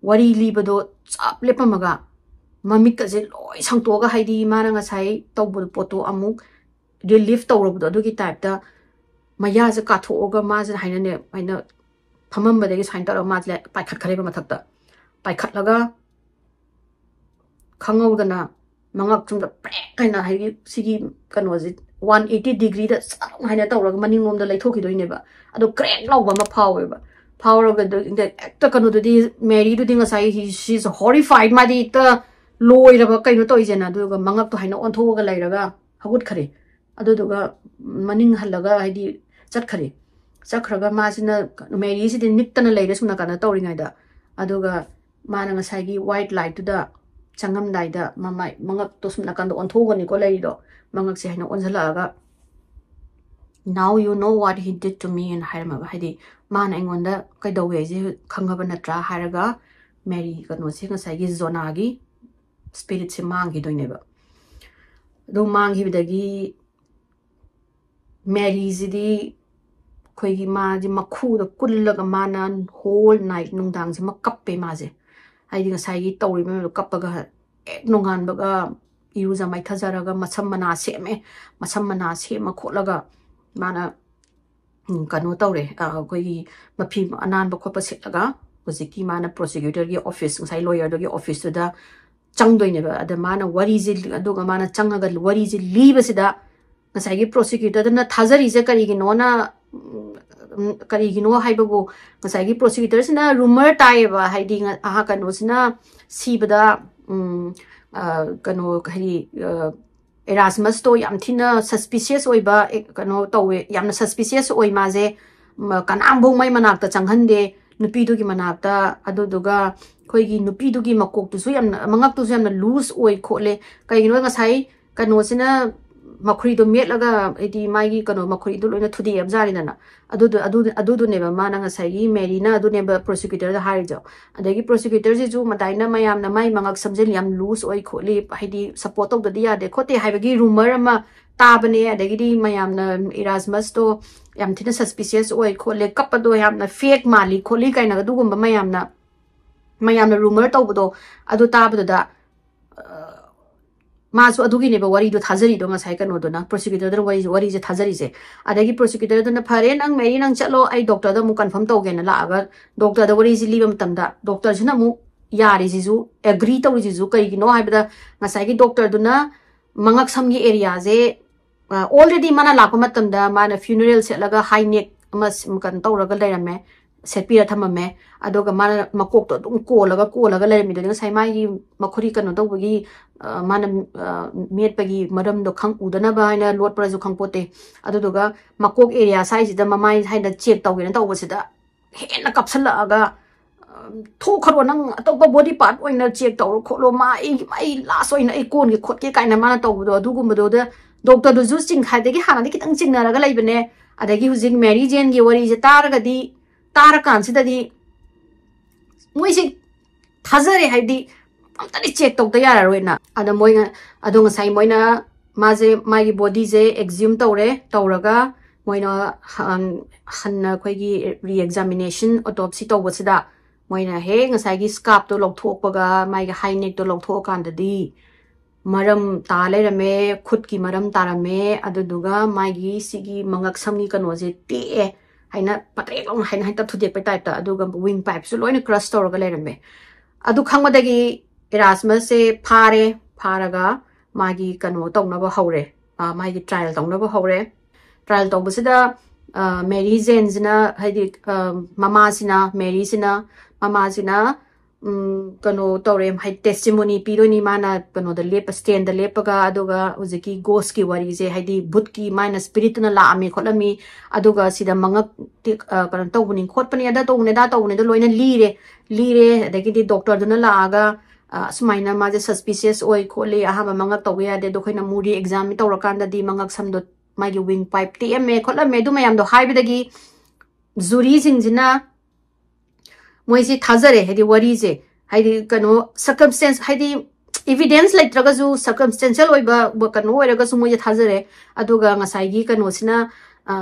ꯋꯥꯔꯤ ꯂꯤꯕꯗꯣ ꯆꯞ ꯂꯦꯞꯄꯝꯃꯒ ꯃꯃꯤꯠꯀꯁꯦ ꯂꯣꯏ ꯁꯪꯇꯣꯛꯑꯒ, ꯍꯥꯏꯗꯤ ꯃꯥꯅ ꯉꯁꯥꯏ ꯇꯧꯕ ꯄꯣꯠꯇꯣ ꯑꯃꯨꯛ relive ꯇꯧꯔꯕꯗꯣ ꯑꯗꯨꯒꯤ typeꯇ ꯃꯌꯥꯁꯦ ꯀꯥꯊꯣꯛꯑꯒ ꯃꯥꯁꯦ ꯍꯥꯏꯅꯅꯦ, ꯍꯥꯏꯅ ꯐꯝꯃꯝꯕꯗꯒꯤ ꯁꯨꯃꯥꯏꯅ ꯇꯧꯔꯒ ꯃꯥꯁꯦ ꯄꯥꯏꯈꯠꯈ꯭ꯔꯦꯕ ꯃꯊꯛꯇ꯫ ꯄꯥꯏꯈꯠꯂꯒ ꯈꯪꯍꯧꯗꯅ ꯃꯉꯛ ꯁꯨꯝꯗ ꯄ꯭ꯔꯦꯛ ꯍꯥꯏꯅ, ꯍꯥꯏꯗꯤ ꯁꯤꯒꯤ ꯀꯩꯅꯣꯁꯦ one eighty degreeꯗ ꯁꯠ ꯍꯥꯏꯅ ꯇꯧꯔꯒ ꯃꯅꯤꯡꯂꯣꯝꯗ ꯂꯩꯊꯣꯛꯈꯤꯗꯣꯏꯅꯦꯕ꯫ ꯑꯗꯣ ꯀ꯭ꯔꯦꯛ ꯂꯥꯎꯕ ꯑꯃ ꯐꯥꯎꯋꯦꯕ꯫ ꯐꯥꯎꯔꯒ ꯑꯗꯨ-, ꯍꯦꯛꯇ ꯀꯩꯅꯣꯗꯨꯗꯤ, ꯃꯦꯔꯤꯗꯨꯗꯤ ꯉꯁꯥꯏ he, she's horrified, ꯃꯥꯗꯤ ꯍꯦꯛꯇ ꯂꯣꯏꯔꯕ ꯀꯩꯅꯣ ꯇꯧꯔꯤꯁꯦꯅ꯫ ꯑꯗꯨꯒ ꯃꯉꯛꯇꯣ ꯍꯥꯏꯅ ꯑꯣꯟꯊꯣꯛꯑꯒ ꯂꯩꯔꯒ ꯍꯧꯒꯠꯈ꯭ꯔꯦ꯫ ꯑꯗꯨꯗꯨꯒ ꯃꯅꯤꯡ ꯍꯜꯂꯒ, ꯍꯥꯏꯗꯤ, ꯆꯠꯈ꯭ꯔꯦ꯫ ꯆꯠꯈ꯭ꯔꯒ ꯃꯥꯁꯤꯅ, ꯃꯦꯔꯤꯁꯤꯗꯤ ꯅꯤꯛꯇꯅ ꯂꯩꯔꯦ ꯁꯨꯝ ꯅꯥꯀꯟꯗ ꯇꯧꯔꯤꯉꯩꯗ꯫ ꯑꯗꯨꯒ ꯃꯥꯅ ꯉꯁꯥꯏꯒꯤ white lightꯇꯨꯗ ꯆꯪꯉꯝꯗꯥꯏꯗ ꯃꯃꯥꯏ, ꯃꯉꯛꯇꯣ ꯁꯨꯝ ꯅꯥꯀꯟꯗ ꯑꯣꯟꯊꯣꯛꯑꯒꯅꯤꯀꯣ ꯂꯩꯔꯤꯗꯣ, ꯃꯉꯛꯁꯦ ꯍꯥꯏꯅ ꯑꯣꯟꯁꯤꯜꯂꯛꯑꯒ, "Now you know what he did to me" ꯍꯥꯏꯅ ꯍꯥꯏꯔꯝꯃꯒ, ꯍꯥꯏꯗꯤ ꯃꯥꯅ ꯑꯩꯉꯣꯟꯗ ꯀꯩꯗꯧꯋꯦ ꯍꯥꯏꯁꯦ ꯈꯪꯉꯕ ꯅꯠꯇ꯭ꯔꯥ ꯍꯥꯏꯔꯒ, ꯃꯦꯔꯤ ꯀꯩꯅꯣꯁꯦ, ꯉꯁꯥꯏꯒꯤ ꯖꯣꯅꯥꯒꯤ spiritꯁꯦ ꯃꯥꯡꯈꯤꯗꯣꯏꯅꯦꯕ꯫ ꯑꯗꯨ ꯃꯥꯡꯈꯤꯕꯗꯒꯤ ꯃꯦꯔꯤꯁꯤꯗꯤ ꯑꯩꯈꯣꯏꯒꯤ ꯃꯥꯁꯦ ꯃꯈꯨꯗ ꯀꯨꯜꯂꯒ ꯃꯥꯅ whole night, ꯅꯨꯡꯗꯥꯡꯁꯤꯃ ꯀꯞꯄꯦ ꯃꯥꯁꯦ꯫ ꯍꯥꯏꯗꯤ ꯉꯁꯥꯏꯒꯤ ꯇꯧꯔꯤꯕ ꯃꯌꯥꯝꯗꯣ ꯀꯞꯄꯒ ꯍꯦꯛ ꯅꯣꯡꯉꯥꯟꯕꯒ ꯏꯔꯨꯖ ꯃꯥꯏꯊꯖꯔꯒ ꯃꯁꯝ ꯃꯅꯥ ꯁꯦꯝꯃꯦ꯫ ꯃꯁꯝ ꯃꯅꯥ ꯁꯦꯝꯃ ꯈꯣꯠꯂꯒ ꯃꯥꯅ, ꯎꯝ, ꯀꯩꯅꯣ ꯇꯧꯔꯦ, ꯑ, ꯑꯩꯈꯣꯏꯒꯤ ꯃꯐꯤ ꯑꯅꯥꯟꯕ ꯈꯣꯠꯄ ꯁꯦꯠꯂꯒ ꯍꯧꯖꯤꯛꯀꯤ ꯃꯥꯅ prosecutorꯒꯤ office, ꯉꯁꯥꯏ lawyerꯗꯨꯒꯤ officeꯇꯨꯗ ꯆꯪꯗꯣꯏꯅꯦꯕ꯫ ꯑꯗ ꯃꯥꯅ ꯋꯥꯔꯤꯁꯦ, ꯑꯗꯨꯒ ꯃꯥꯅ ꯆꯪꯉꯒ ꯋꯥꯔꯤꯁꯦ ꯂꯤꯕꯁꯤꯗ ꯉꯁꯥꯏꯒꯤ prosecutorꯗꯨꯅ ꯊꯥꯖꯔꯤꯁꯦ ꯀꯔꯤꯒꯤꯅꯣꯅ, ꯎꯝ, ꯀꯔꯤꯒꯤꯅꯣ ꯍꯥꯏꯕꯕꯨ, ꯉꯁꯥꯏꯒꯤ prosecutorꯁꯤꯅ rumor ꯇꯥꯏꯌꯦꯕ, ꯍꯥꯏꯗꯤ ꯉ-, ꯑꯍꯥ, ꯀꯩꯅꯣꯁꯤꯅ ꯁꯤꯕꯗ, ꯎꯝ, ꯑ, ꯀꯩꯅꯣ, ꯍꯥꯏꯗꯤ, ꯑ, Erasmus ꯇꯣ ꯌꯥꯝ ꯊꯤꯅ suspicious ꯑꯣꯏꯕ, ꯑꯦ, ꯀꯩꯅꯣ ꯇꯧꯋꯦ, ꯌꯥꯝꯅ suspicious ꯑꯣꯏ ꯃꯥꯁꯦ꯫ ꯃ-, ꯀꯅꯥꯝꯐꯧ ꯃꯥꯏ ꯃꯅꯥꯛꯇ ꯆꯪꯍꯟꯗꯦ, ꯅꯨꯄꯤꯗꯨꯒꯤ ꯃꯅꯥꯛꯇ꯫ ꯑꯗꯨꯗꯨꯒ ꯑꯩꯈꯣꯏꯒꯤ ꯅꯨꯄꯤꯗꯨꯒꯤ ꯃꯀꯣꯛꯇꯨꯁꯨ ꯌꯥꯝꯅ, ꯃꯉꯛꯇꯨꯁꯨ ꯌꯥꯝꯅ loose ꯑꯣꯏ ꯈꯣꯠꯂꯦ꯫ ꯀꯩꯒꯤꯅꯣ, ꯉꯁꯥꯏ ꯀꯩꯅꯣꯁꯤꯅ ꯃꯈꯨꯔꯤꯗꯣ ꯃꯦꯠꯂꯒ, ꯍꯥꯏꯗꯤ ꯃꯥꯒꯤ ꯀꯩꯅꯣ ꯃꯈꯨꯔꯤꯗꯨ ꯂꯣꯏꯅ ꯊꯨꯗꯦꯛꯑꯕꯖꯥꯠꯅꯤꯗꯅ꯫ ꯑꯗꯨꯗꯨ-, ꯑꯗꯨ-, ꯑꯗꯨꯗꯨꯅꯦꯕ ꯃꯥꯅ ꯉꯁꯥꯏꯒꯤ ꯃꯦꯔꯤꯅ ꯑꯗꯨꯅꯦꯕ prosecutor ꯗ ꯍꯥꯏꯔꯤꯗꯣ꯫ ꯑꯗꯒꯤ prosecutor ꯁꯤꯁꯨ ꯃꯇꯥꯏꯅ ꯃꯌꯥꯝꯅ ꯃꯥꯏ ꯃꯉꯛ ꯁꯝꯁꯦ ꯌꯥꯝ loose ꯑꯣꯏ ꯈꯣꯠꯂꯤ, ꯍꯥꯏꯗꯤ support ꯇꯧꯗꯗꯤ ꯌꯥꯗꯦ ꯈꯣꯠꯇꯦ ꯍꯥꯏꯕꯒꯤ rumor ꯑꯃ ꯇꯥꯕꯅꯦ꯫ ꯑꯗꯒꯤꯗꯤ ꯃꯌꯥꯝꯅ Erasmus ꯇꯣ ꯌꯥꯝ ꯊꯤꯅ suspicious ꯑꯣꯏ ꯈꯣꯠꯂꯦ, ꯀꯞꯄꯗꯣ ꯌꯥꯝꯅ fake ꯃꯥꯜꯂꯤ ꯈꯣꯠꯂꯤ ꯀꯥꯏꯅ ꯑꯗꯨꯒꯨꯝꯕ ꯃꯌꯥꯝꯅ, ꯃꯌꯥꯝꯅ rumor ꯇꯧꯕꯗꯣ, ꯑꯗꯨ ꯇꯥꯕꯗꯨꯗ, ꯑ, ꯃꯥꯁꯨ ꯑꯗꯨꯒꯤꯅꯦꯕ ꯋꯥꯔꯤꯗꯣ ꯊꯥꯖꯔꯤꯗꯣ, ꯉꯁꯥꯏ ꯀꯩꯅꯣꯗꯨꯅ, prosecutor ꯗꯨꯅ ꯋꯥꯔꯤꯁꯦ, ꯋꯥꯔꯤꯁꯦ ꯊꯥꯖꯔꯤꯁꯦ꯫ ꯑꯗꯒꯤ prosecutor ꯗꯨꯅ, "ꯐꯔꯦ, ꯅꯪ ꯃꯦꯔꯤ, ꯅꯪ ꯆꯠꯂꯣ, ꯑꯩ doctor ꯗ ꯑꯃꯨꯛ confirm ꯇꯧꯒꯦꯅ" ꯂꯥꯛꯑꯒ doctor ꯗ ꯋꯥꯔꯤꯁꯦ ꯂꯤꯕ ꯃꯇꯝꯗ, doctor ꯁꯤꯅ ꯑꯃꯨꯛ ꯌꯥꯔꯤꯁꯤꯁꯨ, agree ꯇꯧꯔꯤꯁꯤꯁꯨ ꯀꯩꯒꯤꯅꯣ ꯍꯥꯏꯕꯗ, ꯉꯁꯥꯏꯒꯤ doctor ꯗꯨꯅ ꯃꯉꯛ ꯁꯝꯒꯤ area ꯁꯦ, ꯑ, already ꯃꯥꯅ ꯂꯥꯛꯄ ꯃꯇꯝꯗ ꯃꯥꯅ funeral ꯁꯦꯠꯂꯒ high neck ꯑꯃ ꯁ-, ꯀꯩꯅꯣ ꯇꯧꯔꯒ ꯂꯩꯔꯝꯃꯦ, ꯁꯦꯠꯄꯤꯔ ꯊꯝꯃꯝꯃꯦ꯫ ꯑꯗꯨꯒ ꯃꯥꯅ ꯃꯀꯣꯛꯇꯣ ꯑꯗꯨꯝ ꯀꯣꯜꯂꯒ, ꯀꯣꯜꯂꯒ ꯂꯩꯔꯝꯃꯤꯗꯨꯅꯤ꯫ ꯉꯁꯥꯏ ꯃꯥꯒꯤ ꯃꯈꯨꯔꯤ ꯀꯩꯅꯣ ꯇꯧꯕꯒꯤ, ꯑ, ꯃꯥꯅ, ꯑ, ꯃꯦꯠꯄꯒꯤ ꯃꯔꯝꯗꯣ ꯈꯪ-, ꯎꯗꯅꯕ ꯍꯥꯏꯅ ꯂꯣꯠꯄ꯭ꯔꯁꯨ ꯈꯪꯄꯣꯠꯇꯦ꯫ ꯑꯗꯨꯗꯨꯒ ꯃꯀꯣꯛ area ꯁ꯭ꯋꯥꯏꯁꯤꯗ ꯃꯃꯥꯏ ꯍꯥꯏꯅ check ꯇꯧꯒꯦꯅ ꯇꯧꯕꯁꯤꯗ ꯍꯦꯟꯅ ꯀꯥꯞꯁꯜꯂꯛꯑꯒ, "ꯑ, ꯊꯣꯛꯈ꯭ꯔꯣ, ꯅꯪ ꯑꯇꯣꯞꯄ body part ꯑꯣꯏꯅ check ꯇꯧꯔꯣ ꯈꯣꯠꯂꯣ, ꯃꯥ ꯑꯩ, ꯑꯩ last ꯑꯣꯏꯅ ꯑꯩ ꯀꯣꯟꯒꯦ ꯈꯣꯠꯀꯦ" ꯀꯥꯏꯅ ꯃꯥꯅ ꯇꯧꯕꯗꯣ, ꯑꯗꯨꯒꯨꯝꯕꯗꯣ doctor ꯗꯨꯁꯨ ꯆꯤꯡ-, ꯍꯥꯟꯅꯗꯒꯤ ꯈꯤꯇꯪ ꯆꯤꯡꯅꯔꯒ ꯂꯩꯕꯅꯦ꯫ ꯑꯗꯒꯤ ꯍꯧꯖꯤꯛ ꯃꯦꯔꯤ ꯖꯦꯟꯒꯤ ꯋꯥꯔꯤꯁꯦ ꯇꯥꯔꯒꯗꯤ, ꯇꯥꯔꯀꯥꯟꯁꯤꯗꯗꯤ ꯃꯣꯏꯁꯦ ꯊꯥꯖꯔꯦ, ꯍꯥꯏꯗꯤ ꯑꯝꯇꯗꯤ check ꯇꯧꯗ ꯌꯥꯔꯔꯣꯏꯅ꯫ ꯑꯗ ꯃꯣꯏꯅ, ꯑꯗꯣ ꯉꯁꯥꯏ ꯃꯣꯏꯅ ꯃꯥꯁꯦ, ꯃꯥꯒꯤ body ꯁꯦ exhume ꯇꯧꯔꯦ, ꯇꯧꯔꯒ ꯃꯣꯏꯅ ꯍꯟ-, ꯍꯟꯅ ꯑꯩꯈꯣꯏꯒꯤ re-examination, autopsy ꯇꯧꯕꯁꯤꯗ ꯃꯣꯏꯅ ꯍꯦꯛ ꯉꯁꯥꯏꯒꯤ scarf ꯇꯣ ꯂꯧꯊꯣꯛꯄꯒ, ꯃꯥꯒꯤ high neck ꯇꯣ ꯂꯧꯊꯣꯛꯑꯀꯥꯟꯗꯗꯤ ꯃꯔꯝ ꯇꯥ ꯂꯩꯔꯝꯃꯦ, ꯈꯨꯠꯀꯤ ꯃꯔꯝ ꯇꯥꯔꯝꯃꯦ, ꯑꯗꯨꯗꯨꯒ ꯃꯥꯒꯤ ꯁꯤꯒꯤ ꯃꯉꯛ ꯁꯝꯒꯤ ꯀꯩꯅꯣꯁꯦ ꯇꯦꯛꯑꯦ ꯍꯥꯏꯅ, ꯄꯇ꯭ꯔꯦꯛ ꯂꯥꯎꯅ ꯍꯥꯏꯅ ꯍꯦꯛꯇ ꯊꯨꯗꯦꯛꯄꯩ type ꯇ, ꯑꯗꯨꯒ wing pipe ꯁꯨ ꯂꯣꯏꯅ crush ꯇꯧꯔꯒ ꯂꯩꯔꯝꯃꯦ꯫ ꯑꯗꯨ ꯈꯪꯕꯗꯒꯤ Erasmus ꯁꯦ ꯐꯥꯔꯦ, ꯐꯥꯔꯒ ꯃꯥꯒꯤ ꯀꯩꯅꯣ ꯇꯧꯅꯕ ꯍꯧꯔꯦ, ꯑ, ꯃꯥꯒꯤ trial ꯇꯧꯅꯕ ꯍꯧꯔꯦ꯫ Trial ꯇꯧꯕꯁꯤꯗ, ꯑ, ꯃꯦꯔꯤ ꯖꯦꯟꯁꯤꯅ, ꯍꯥꯏꯗꯤ, ꯑ, ꯃꯃꯥꯁꯤꯅ, ꯃꯦꯔꯤꯁꯤꯅ, ꯃꯃꯥꯁꯤꯅ ꯎꯝ, ꯀꯩꯅꯣ ꯇꯧꯔꯦ, ꯍꯥꯏꯗꯤ testimony ꯄꯤꯗꯣꯏꯅꯤ ꯃꯥꯅ ꯀꯩꯅꯣꯗ ꯂꯦꯞꯄ, standꯇ ꯂꯦꯞꯄꯒ, ꯑꯗꯨꯒ ꯍꯧꯖꯤꯛꯀꯤ ghostꯀꯤ ꯋꯥꯔꯤꯁꯦ, ꯍꯥꯏꯗꯤ ꯚꯨꯠꯀꯤ ꯃꯥꯅ spiritꯇꯨꯅ ꯂꯥꯛꯑꯝꯃꯤ ꯈꯣꯠꯂꯝꯃꯤ, ꯑꯗꯨꯒ ꯁꯤꯗ ꯃꯉꯛ ꯇꯦꯛ-, ꯑ, ꯀꯩꯅꯣ ꯇꯧꯕꯅꯤ ꯈꯣꯠꯄꯅꯤ, ꯑꯗ ꯇꯧꯕꯅꯤ, ꯑꯗꯥ ꯇꯧꯕꯅꯤ, ꯑꯗꯨ ꯂꯣꯏꯅ ꯂꯤꯔꯦ, ꯂꯤꯔꯦ꯫ ꯑꯗꯒꯤꯗꯤ doctorꯗꯨꯅ ꯂꯥꯛꯑꯒ, ꯑ, ꯑꯁꯨꯃꯥꯏꯅ ꯃꯥꯁꯦ suspicious ꯑꯣꯏ ꯈꯣꯠꯂꯤ, ꯑꯍꯥꯟꯕ ꯃꯉꯛ ꯇꯧꯕ ꯌꯥꯗꯦ, ꯑꯗꯣ ꯑꯩꯈꯣꯏꯅ ꯃꯨꯔꯤ exam ꯇꯧꯔꯀꯥꯟꯗꯗꯤ ꯃꯉꯛ ꯁꯝꯗꯣ ꯃꯥꯒꯤ wing pipe ꯇꯦꯛꯑꯝꯃꯦ ꯈꯣꯠꯂꯝꯃꯦ, ꯑꯗꯨ ꯃꯌꯥꯝꯗꯣ ꯍꯥꯏꯕꯗꯒꯤ ꯖꯨꯔꯤꯁꯤꯡꯁꯤꯅ ꯃꯣꯏꯁꯤ ꯊꯥꯖꯔꯦ, ꯍꯥꯏꯗꯤ ꯋꯥꯔꯤꯁꯦ, ꯍꯥꯏꯗꯤ ꯀꯩꯅꯣ circumstance, ꯍꯥꯏꯗꯤ evidence ꯂꯩꯇ꯭ꯔꯒꯁꯨ circumstantial ꯑꯣꯏꯕ ꯀꯩꯅꯣ ꯑꯣꯏꯔꯒꯁꯨ ꯃꯣꯏꯁꯦ ꯊꯥꯖꯔꯦ꯫ ꯑꯗꯨꯒ ꯉꯁꯥꯏꯒꯤ ꯀꯩꯅꯣꯁꯤꯅ, ꯑ,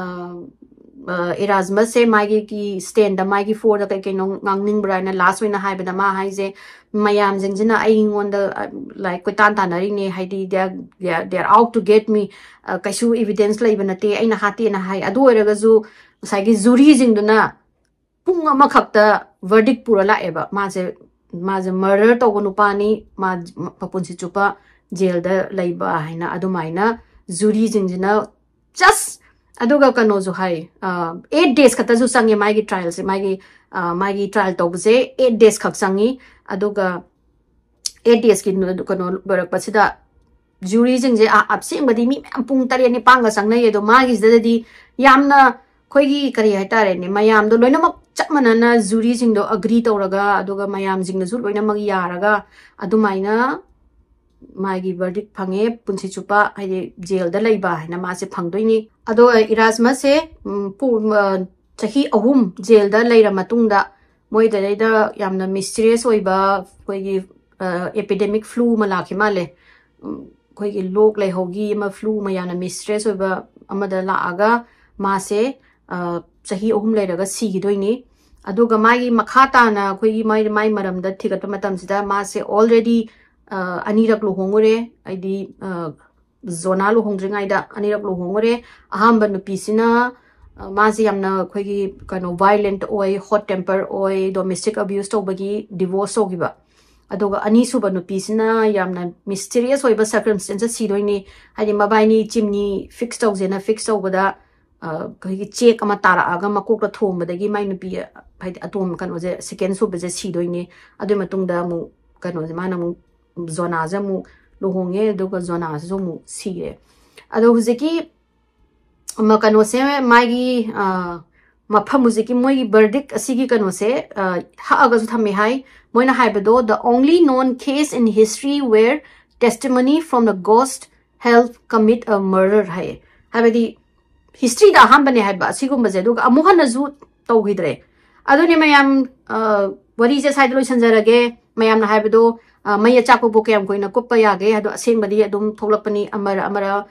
ꯑ, Erasmusꯁꯦ ꯃꯥꯒꯤ standꯇ, ꯃꯥꯒꯤ fourꯗ ꯀꯩ ꯀꯩꯅꯣ ꯉꯥꯡꯅꯤꯡꯕ꯭ꯔꯥ ꯍꯥꯏꯅ last ꯑꯣꯏꯅ ꯍꯥꯏꯕꯗ ꯃꯥ ꯍꯥꯏꯁꯦ, "ꯃꯌꯥꯝꯁꯤꯡꯁꯤꯅ ꯑꯩꯉꯣꯟꯗ, ꯑ, like ꯀꯣꯏꯇꯥꯟ ꯇꯥꯟꯅꯔꯤꯅꯦ, ꯍꯥꯏꯗꯤ they are, they are, they are out to get me, ꯑ, ꯀꯩꯁꯨ evidence ꯂꯩꯕ ꯅꯠꯇꯦ, ꯑꯩꯅ ꯍꯥꯠꯇꯦꯅ" ꯍꯥꯏ꯫ ꯑꯗꯨ ꯑꯣꯏꯔꯒꯁꯨ ꯉꯁꯥꯏꯒꯤ ꯖꯨꯔꯤꯁꯤꯡꯗꯨꯅ ꯄꯨꯡ ꯑꯃꯈꯛꯇ verdict ꯄꯨꯔ ꯂꯥꯛꯑꯦꯕ꯫ ꯃꯥꯁꯦ, ꯃꯥꯁꯦ murder ꯇꯧꯕ ꯅꯨꯄꯥꯅꯤ, ꯃꯥ ꯃꯄꯨꯟꯁꯤ ꯆꯨꯞꯄ jailꯗ ꯂꯩꯕ ꯍꯥꯏꯅ ꯑꯗꯨꯃꯥꯏꯅ ꯖꯨꯔꯤꯁꯤꯡꯁꯤꯅ just, ꯑꯗꯨꯒ ꯀꯩꯅꯣꯁꯨ ꯍꯥꯏ, ꯑ, eight days ꯈꯛꯇꯁꯨ ꯆꯪꯉꯦ ꯃꯥꯒꯤ trialꯁꯦ, ꯃꯥꯒꯤ, ꯑ, ꯃꯥꯒꯤ trial ꯇꯧꯕꯁꯦ eight days ꯈꯛ ꯆꯪꯉꯤ꯫ ꯑꯗꯨꯒ eight daysꯀꯤ ꯀꯩꯅꯣ ꯂꯣꯏꯔꯛꯄꯁꯤꯗ ꯖꯨꯔꯤꯁꯤꯡꯁꯦ, ꯑ, ꯑꯁꯦꯡꯕꯗꯤ ꯃꯤ ꯃꯌꯥꯝ ꯄꯨꯡ ꯇꯔꯦꯠ ꯅꯤꯄꯥꯟꯒ ꯆꯪꯅꯩ, ꯑꯗꯣ ꯃꯥꯒꯤꯁꯤꯗꯗꯤ ꯌꯥꯝꯅ ꯑꯩꯈꯣꯏꯒꯤ ꯀꯔꯤ ꯍꯥꯏꯇꯥꯔꯦꯅꯦ, ꯃꯌꯥꯝꯗꯣ ꯂꯣꯏꯅꯃꯛ ꯆꯞ ꯃꯥꯟꯅꯅ ꯖꯨꯔꯤꯁꯤꯡꯗꯣ agree ꯇꯧꯔꯒ, ꯑꯗꯨꯒ ꯃꯌꯥꯝꯁꯤꯡꯅꯁꯨ ꯂꯣꯏꯅꯃꯛ ꯌꯥꯔꯒ ꯑꯗꯨꯃꯥꯏꯅ ꯃꯥꯒꯤ verdict ꯐꯪꯉꯦ, ꯄꯨꯟꯁꯤ ꯆꯨꯞꯄ ꯍꯥꯏꯗꯤ jailꯗ ꯂꯩꯕ ꯍꯥꯏꯅ ꯃꯥꯁꯦ ꯐꯪꯗꯣꯏꯅꯤ꯫ ꯑꯗꯣ Erasmusꯁꯦ, ꯎꯝ, ꯄꯨ-, ꯑ, ꯆꯍꯤ ꯑꯍꯨꯝ jailꯗ ꯂꯩꯔ ꯃꯇꯨꯡꯗ ꯃꯣꯏꯗꯩꯗ ꯌꯥꯝꯅ mysterious ꯑꯣꯏꯕ ꯑꯩꯈꯣꯏꯒꯤ, ꯑ, epidemic flu ꯑꯃ ꯂꯥꯛꯈꯤ ꯃꯥꯜꯂꯦ꯫ ꯎꯝ, ꯑꯩꯈꯣꯏꯒꯤ ꯂꯣꯛ ꯂꯩꯍꯧꯒꯤ ꯑꯃ, flu ꯑꯃ ꯌꯥꯝꯅ mysterious ꯑꯣꯏꯕ ꯑꯃꯗ ꯂꯥꯛꯑꯒ ꯃꯥꯁꯦ, ꯑ, ꯆꯍꯤ ꯑꯍꯨꯝ ꯂꯩꯔꯒ ꯁꯤꯈꯤꯗꯣꯏꯅꯤ꯫ ꯑꯗꯨꯒ ꯃꯥꯒꯤ ꯃꯈꯥ ꯇꯥꯅ ꯑꯩꯈꯣꯏꯒꯤ ꯃꯥꯏ, ꯃꯥꯏ ꯃꯔꯝꯗ ꯊꯤꯒꯠꯄ ꯃꯇꯝꯁꯤꯗ ꯃꯥꯁꯦ already, ꯑ, ꯑꯅꯤꯔꯛ ꯂꯨꯍꯣꯡꯉꯨꯔꯦ, ꯍꯥꯏꯗꯤ, ꯑ, ꯖꯣꯅꯥ ꯂꯨꯍꯣꯡꯗ꯭ꯔꯤꯉꯩꯗ ꯑꯅꯤꯔꯛ ꯂꯨꯍꯣꯡꯉꯨꯔꯦ꯫ ꯑꯍꯥꯟꯕ ꯅꯨꯄꯤꯁꯤꯅ, ꯑ, ꯃꯥꯁꯦ ꯌꯥꯝꯅ ꯑꯩꯈꯣꯏꯒꯤ ꯀꯩꯅꯣ violent ꯑꯣꯏ, hot temper ꯑꯣꯏ, domestic abuse ꯇꯧꯕꯒꯤ divorce ꯇꯧꯈꯤꯕ꯫ ꯑꯗꯨꯒ ꯑꯅꯤꯁꯨꯕ ꯅꯨꯄꯤꯁꯤꯅ ꯌꯥꯝꯅ mysterious ꯑꯣꯏꯕ circumstance ꯁꯤꯗꯣꯏꯅꯤ꯫ ꯍꯥꯏꯗꯤ ꯃꯕꯥꯏꯅꯤ ꯆꯤꯝꯅꯤ fix ꯇꯧꯁꯦꯅ fix ꯇꯧꯕꯗ ꯑꯩꯈꯣꯏꯒꯤ ꯆꯦꯛ ꯑꯃ ꯇꯥꯔꯛꯑꯒ ꯃꯀꯣꯛꯇ ꯊꯣꯝꯕꯗꯒꯤ ꯃꯥꯏ ꯅꯨꯄꯤ, ꯍꯥꯏꯗꯤ ꯑꯇꯣꯝ ꯀꯩꯅꯣꯁꯦ, ꯁꯦꯀꯦꯟ ꯁꯨꯕꯁꯦ ꯁꯤꯗꯣꯏꯅꯦ꯫ ꯑꯗꯨꯒꯤ ꯃꯇꯨꯡꯗ ꯑꯃꯨꯛ ꯀꯩꯅꯣꯁꯦ, ꯃꯥꯅ ꯑꯃꯨꯛ ꯖꯣꯅꯥꯁꯦ ꯑꯃꯨꯛ ꯂꯨꯍꯣꯡꯉꯦ, ꯑꯗꯨꯒ ꯖꯣꯅꯥꯁꯤꯁꯨ ꯑꯃꯨꯛ ꯁꯤꯔꯦ꯫ ꯑꯗꯣ ꯍꯧꯖꯤꯛꯀꯤ ꯀꯩꯅꯣꯁꯦ, ꯃꯥꯒꯤ ꯃꯐꯝ, ꯍꯧꯖꯤꯛꯀꯤ ꯃꯣꯏꯒꯤ ꯕꯔꯗꯤꯛ ꯑꯁꯤꯒꯤ ꯀꯩꯅꯣꯁꯦ ꯍꯛꯑꯒꯁꯨ ꯊꯝꯃꯦ ꯍꯥꯏ꯫ ꯃꯣꯏꯅ ꯍꯥꯏꯕꯗꯣ, "The only known case in history where testimony from the ghost help commit a murder" ꯍꯥꯏꯌꯦ꯫ ꯍꯥꯏꯕꯗꯤ ꯍꯤꯁꯇ꯭ꯔꯤꯗ ꯑꯍꯥꯟꯕꯅꯦ ꯍꯥꯏꯕ ꯑꯁꯤꯒꯨꯝꯕꯁꯦ, ꯑꯗꯨꯒ ꯑꯃꯨꯛ ꯍꯟꯅꯁꯨ ꯇꯧꯈꯤꯗ꯭ꯔꯦ꯫ ꯑꯗꯨꯅꯦ ꯃꯌꯥꯝ, ꯋꯥꯔꯤꯁꯦ ꯁ꯭ꯋꯥꯏꯗ ꯂꯣꯏꯁꯤꯟꯖꯔꯒꯦ꯫ ꯃꯌꯥꯝꯅ ꯍꯥꯏꯕꯗꯣ, ꯃꯩ ꯑꯆꯥꯛꯄꯕꯨ ꯀꯌꯥꯝ ꯀꯨꯏꯅ ꯀꯨꯞꯄ ꯌꯥꯒꯦ ꯍꯥꯏꯗꯣ ꯑꯁꯦꯡꯕꯗꯤ ꯑꯗꯨꯝ ꯊꯣꯛꯂꯛꯄꯅꯤ꯫ ꯑꯃꯔ ꯑꯃꯔ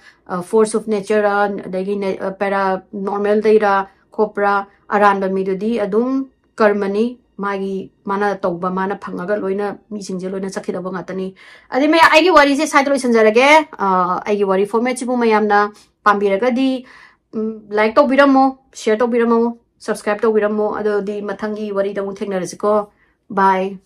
force of nature, ꯑꯗꯒꯤ ꯄꯦꯔꯥ ꯅꯣꯔꯃꯦꯜꯗꯩꯔ ꯈꯣꯠꯄ꯭ꯔꯥ, ꯑꯔꯥꯟꯕ ꯃꯤꯗꯨꯗꯤ ꯑꯗꯨꯝ ꯀꯔꯃꯅꯤ, ꯃꯥꯒꯤ, ꯃꯥꯅ ꯇꯧꯕ, ꯃꯥꯅ ꯐꯪꯉꯒ ꯂꯣꯏꯅ ꯃꯤꯁꯤꯡꯁꯦ ꯂꯣꯏꯅ ꯆꯠꯈꯤꯗꯧꯕ ꯉꯥꯛꯇꯅꯤ꯫ ꯑꯗꯩ ꯃꯌꯥꯝ, ꯑꯩꯒꯤ ꯋꯥꯔꯤꯁꯦ ꯁ꯭ꯋꯥꯏꯗ ꯂꯣꯏꯁꯤꯟꯖꯔꯒꯦ꯫ ꯑꯩꯒꯤ ꯋꯥꯔꯤ ꯐꯣꯔꯃꯦꯠꯁꯤꯕꯨ ꯃꯌꯥꯝꯅ ꯄꯥꯝꯕꯤꯔꯒꯗꯤ ꯂꯥꯏꯛ ꯇꯧꯕꯤꯔꯝꯃꯣ, ꯁꯤꯌꯔ ꯇꯧꯕꯤꯔꯝꯃꯣ, ꯁꯕꯁꯀ꯭ꯔꯥꯏꯕ ꯇꯧꯕꯤꯔꯝꯃꯣ꯫ ꯑꯗꯨꯗꯤ ꯃꯊꯪꯒꯤ ꯋꯥꯔꯤꯗ ꯑꯃꯨꯛ ꯊꯦꯡꯅꯔꯁꯤꯀꯣ꯫ ꯕꯥꯏ꯫